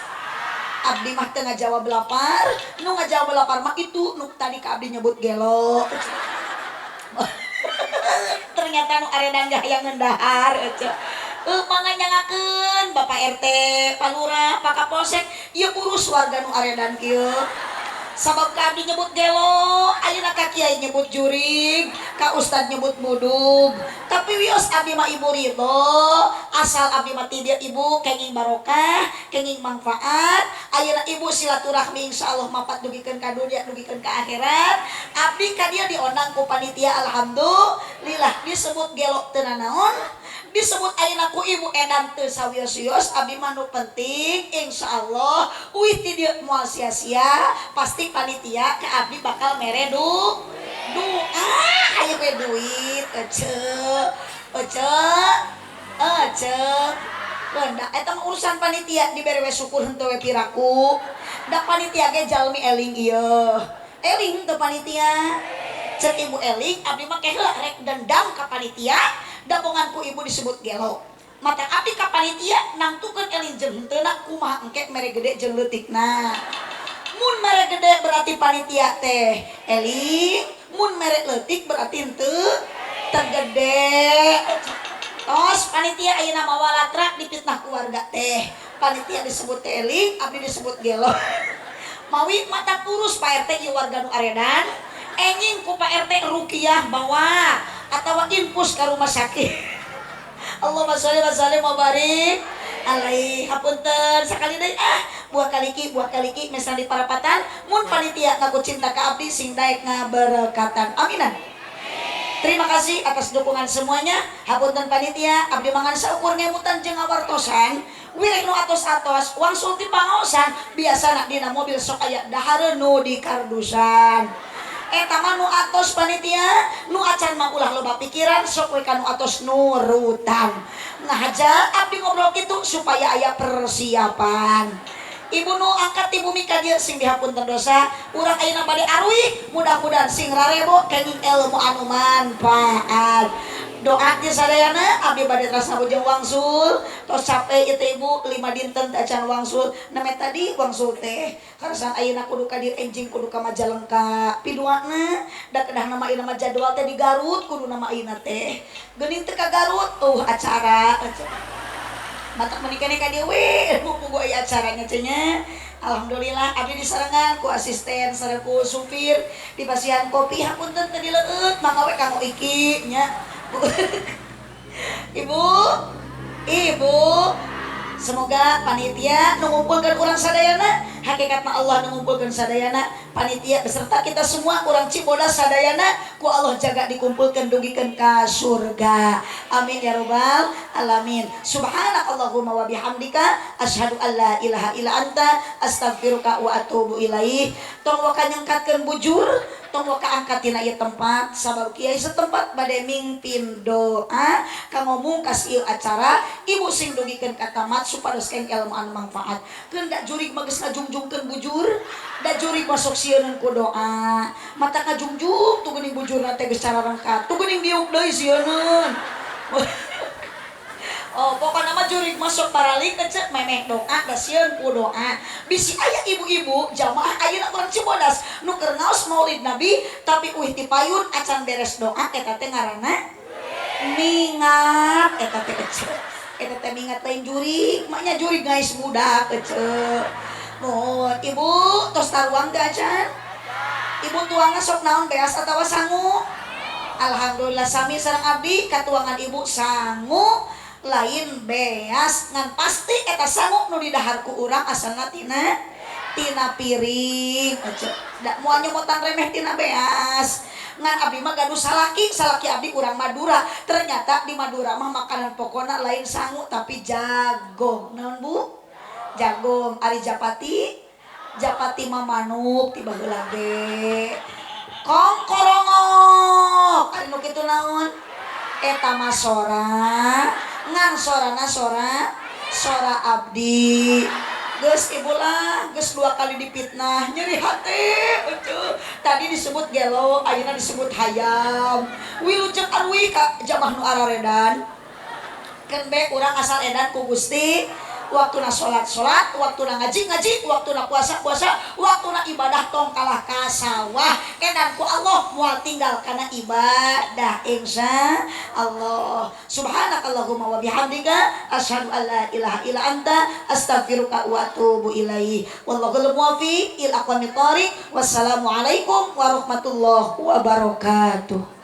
Abdi mah teu ngajawab lapar, nu ngajawab lapar mah itu nu tadi ka abdi nyebut gelo. Ternyata nu aredan ge hayang ngendahar ece. Mangga nyangakeun Bapak RT, Pak Lurah, Pak Kapolsek, ieu urus warga nu aredan kieu. Sabab ka abdi nyebut gelo, ayeuna ka kiai nyebut jurig, ka ustad nyebut budug. Tapi wios abdi mah ibu ridho, asal abdi mah ti dieu ibu kenging barokah, kenging manfaat. Ayeuna ibu silaturahmi insyaallah mapat dugikeun ka dunia, dugikeun ka akhirat. Abdi ka dieu diondang ku panitia alhamdulillah disebut gelo teu nanaon, disebut ayeuna ku ibu edan teu sawios-wios. Abdi mah nu penting insyaallah uih ti dieu moal sia-sia, pasti panitia ke abdi bakal mere doa ayo we duit ece ece ece benda eta mah urusan panitia dibere we syukur henteu we piraku da panitia ge jalmi eling ieu eling teu panitia cek ibu eling abdi mah keheula rek dendam ka panitia da bongan ku ibu disebut gelo mata abdi ka panitia nangtukeun eling jeung henteuna kumaha engke mere gede jeung leutikna. Mun mere gede berarti panitia teh eling, mun mere leutik berarti henteu tergede. Tos panitia ayeuna mawa latra dipitnah ku warga teh. Panitia disebut teh eling, abdi disebut gelo. Mawi mata kurus Pak RT ieu warga nu aredan, enjing ku Pak RT rukiah bawa atawa infus ka rumah sakit. Allahumma sholli wa sallim wa barik alaihi. Hapunten sakali deui buah kaliki misalnya di parapatan mun panitia ngaku cinta ka abdi sing daek ngaberekatan. Aminan. Terima kasih atas dukungan semuanya. Hapunten panitia abdi mangan saukur ngemutan jeung ngawartosan wireh nu atos-atos wangsul ti pangaosan biasana dina mobil sok aya dahareun nu di kardusan. Eta mah nu atos panitia nu acan mah ulah loba pikiran sok we ka nu atos nurutan. Ngahaja abdi ngobrol kitu supaya aya persiapan. Ibu nu angkat ti bumi ka dieu sing dihapunten dosa, urang ayeuna bade aruih mudah-mudahan sing rarebo kenging ilmu anu manfaat. Doa ti sadayana abdi bade terasa bujang wangsul tos capek ieu teh ibu 5 dinten teh acan wangsul name tadi wangsul teh karasan ayeuna kudu ka dieu enjing kudu ka Majalengka piduana da kedah nama ayeuna mah jadwal teh di Garut kudu nama ayeuna teh geuning teh ka Garut acara matak meuni keneh ka dieu we mumpung aya acaranya teh nya. Alhamdulillah abdi disarengan ku asisten sareng ku supir dipasihan kopi hapunten teu dileueut mangga we kanggo iki nya. Ibu, ibu, semoga panitia nu ngumpulkeun urang sadayana, hakikatna Allah nu ngumpulkeun sadayana, panitia beserta kita semua urang Cibodas sadayana ku Allah jaga dikumpulkeun dugikeun ka surga. Amin ya robbal alamin. Subhanakallahumma wa bihamdika asyhadu an la ilaha illa anta astaghfiruka wa atubu ilaih. Tong waka nyengkatkeun bujur, tong waka angkat tina ieu tempat sabab kiai setempat bade mingpin doa kanggo mungkas ieu acara ibu sing dugikeun ka tamat supados keng ilmu anu manfaat. Keun da jurig mah geus ngajungjungkeun bujur, da jurig masuk sieun ku doa. Mata ngajungjung tuh geuning bujurna teh geus cararengkat, tuh geuning diuk deui sieuneun. Oh, pokokna mah jurig masuk paralik ece memeh doa da sieun ku doa. Bisi aya ibu-ibu jamaah ayeuna urang Cibodas nu keur ngaos Maulid Nabi tapi uih ti payun acan beres doa eta teh ngaranna mingat eta teh ece. Eta teh mingat lain jurig, maknya jurig ngais budak ece. Nuhun ibu tos taruang teh acan? Ibu tuangna sok naon beas atawa sangu? Alhamdulillah sami sareng abdi katuangan ibu sangu. Lain beas ngan pasti eta sangu nu didahar ku urang asalna tina tina piring. Da moal nyomotan remeh tina beas. Ngan abdi mah gaduh salaki, salaki abdi urang Madura. Ternyata di Madura mah makanan pokona lain sangu tapi jagung. Naon Bu? Jagung. Ari japati? Japati mah manuk ti baheula ge. Kong korongok. Ari nu kitu naon? Eta mah sora, ngan sorana sora sora abdi. Geus ibu lah, geus 2 kali dipitnah, nyeri hati. Ucuh. Tadi disebut gelo, ayeuna disebut hayam. Wilujeng arwi ka jamah nu araredan. Keun be urang asal edan ku Gusti. Waktuna sholat-sholat, waktuna ngaji-ngaji, waktuna puasa-puasa, waktuna ibadah tong kalah ka sawah. Edan ku Allah moal tinggal kana ibadah insya Allah. Subhanakallahumma wa bihamdika asyhadu an la ilaha illa anta astaghfiruka wa atubu ilaik. Wallahul muwaffiq ila aqwamit thoriq. Wassalamualaikum warahmatullahi wabarakatuh.